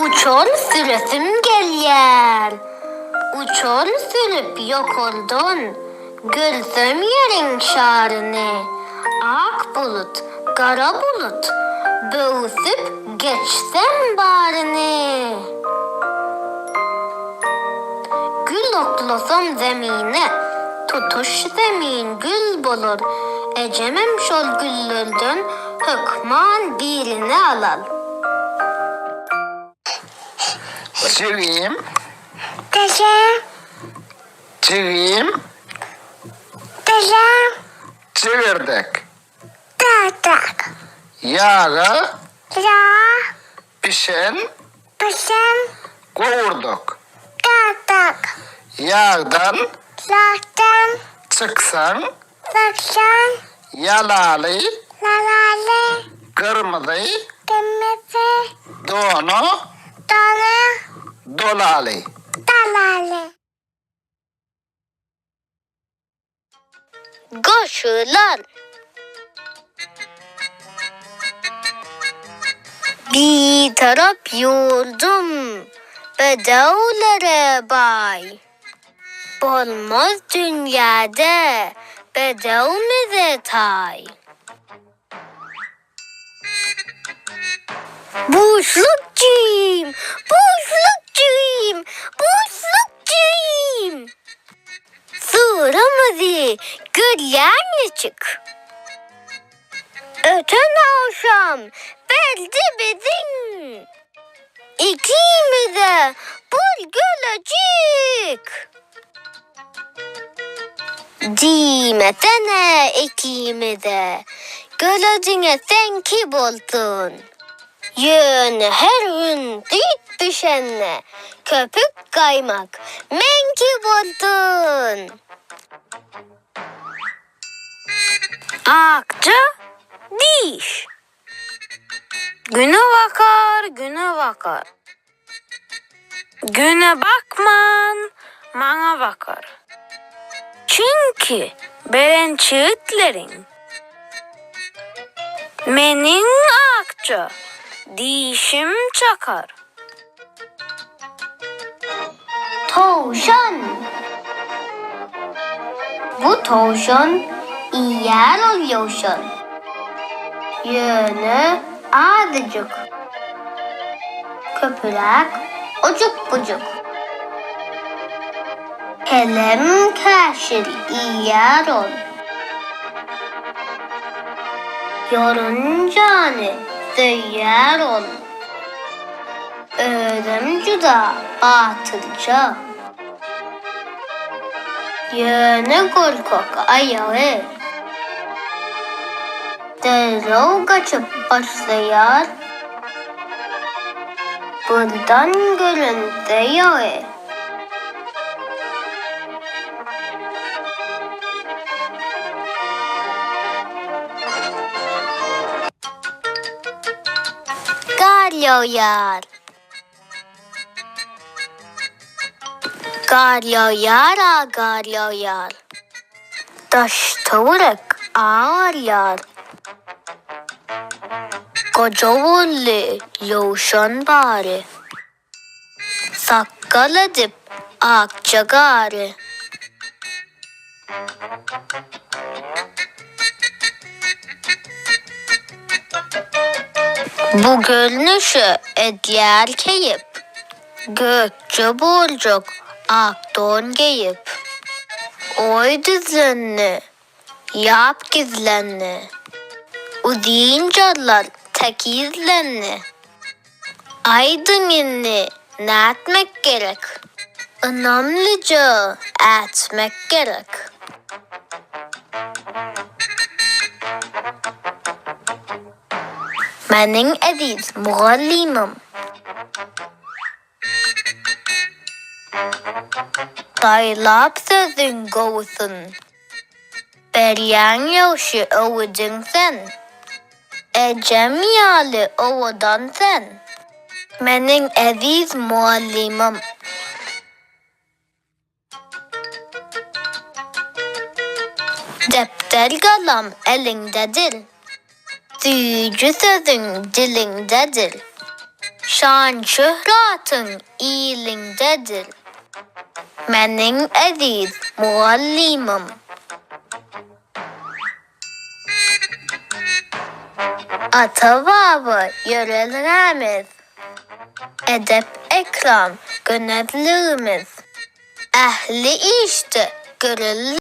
Uçar süresim gelýär. Uçar sürüp ýokardan, Görsem ýeriň şaryny. Ak bulut, gara bulut, Böwsüp geçsem baryny. Gül oklasam zemine, Tutuş zemin gül bolar. Ejemem şol güllerden Hökman birini alal. Jigim. Dede. Jigim. Dede. Jigirdek. Derdek. Ýaga. Ýa. Bişen. Bişen. Gowurdak. Gowurdak. Ýagdan. Ýagdan. Çyksaň. Çyksaň. Ýalaly. Ýalaly. Gyrmyzy. Gyrmyzy. Dona. Dona. Dolaly. Dolaly. Goşular. Bitarap ýurdum bedewlere baý. Bolmaz dünýäde bedewmize taý. Buşluk jigim, buşluk jigim, buşluk jigim. Sygyrymyzy görýän niçik. Öten agşam berdi biziň ikimize bir gölejik. Diýmesene ikimize, gölejiňe seňki bolsun. Ýöne her gün süýt bişende köpük gaýmak meňki bolsun. Akja diş. Güne bakar, güne bakar. Güne bakman, maňa bakar. Çünki beren çigitleriň Meniň akja dişim çakar. Towşan. Bu towşan iýer ol ýowşan. Ýöne azajyk. Köpüräk ojuk-bujuk. Kelem-käşir iýer ol. Ýorunjany söýýär ol. Özem juda batyrja. Ýöne gorkak aýagy. Derrew gaçyp başlaýar. Birden görünse ýagy. Gar ýagýar. Gar ýagýar-a gar ýagýar. Daş-töwerek agarýar. Goja boldy ýowşan bary. Sakgal edip akja gary. Bu görnüşe edýär keýp, Gökje boljak ak don geýip. Oý düzlendi, ýap gizlendi, Uzyn jarlar tekizlendi. Aýdyň indi nätmek gerek? Ynamlyja ätmek gerek. Meniň eziz mugallymym. Saýlap sözüň gowusyn. Berýäň ýagşy öwüdiň sen. Ejem ýaly owadan sen. Meniň eziz mugallymym. Depder-galam eliňdedir. Süýji sözüň diliňdedir. Şan-şöhratyň iliňdedir. Meniň eziz mugallymym. Ata-baba ýörelgämiz, edep-ekram gönezligimiz, ähli işde görelde.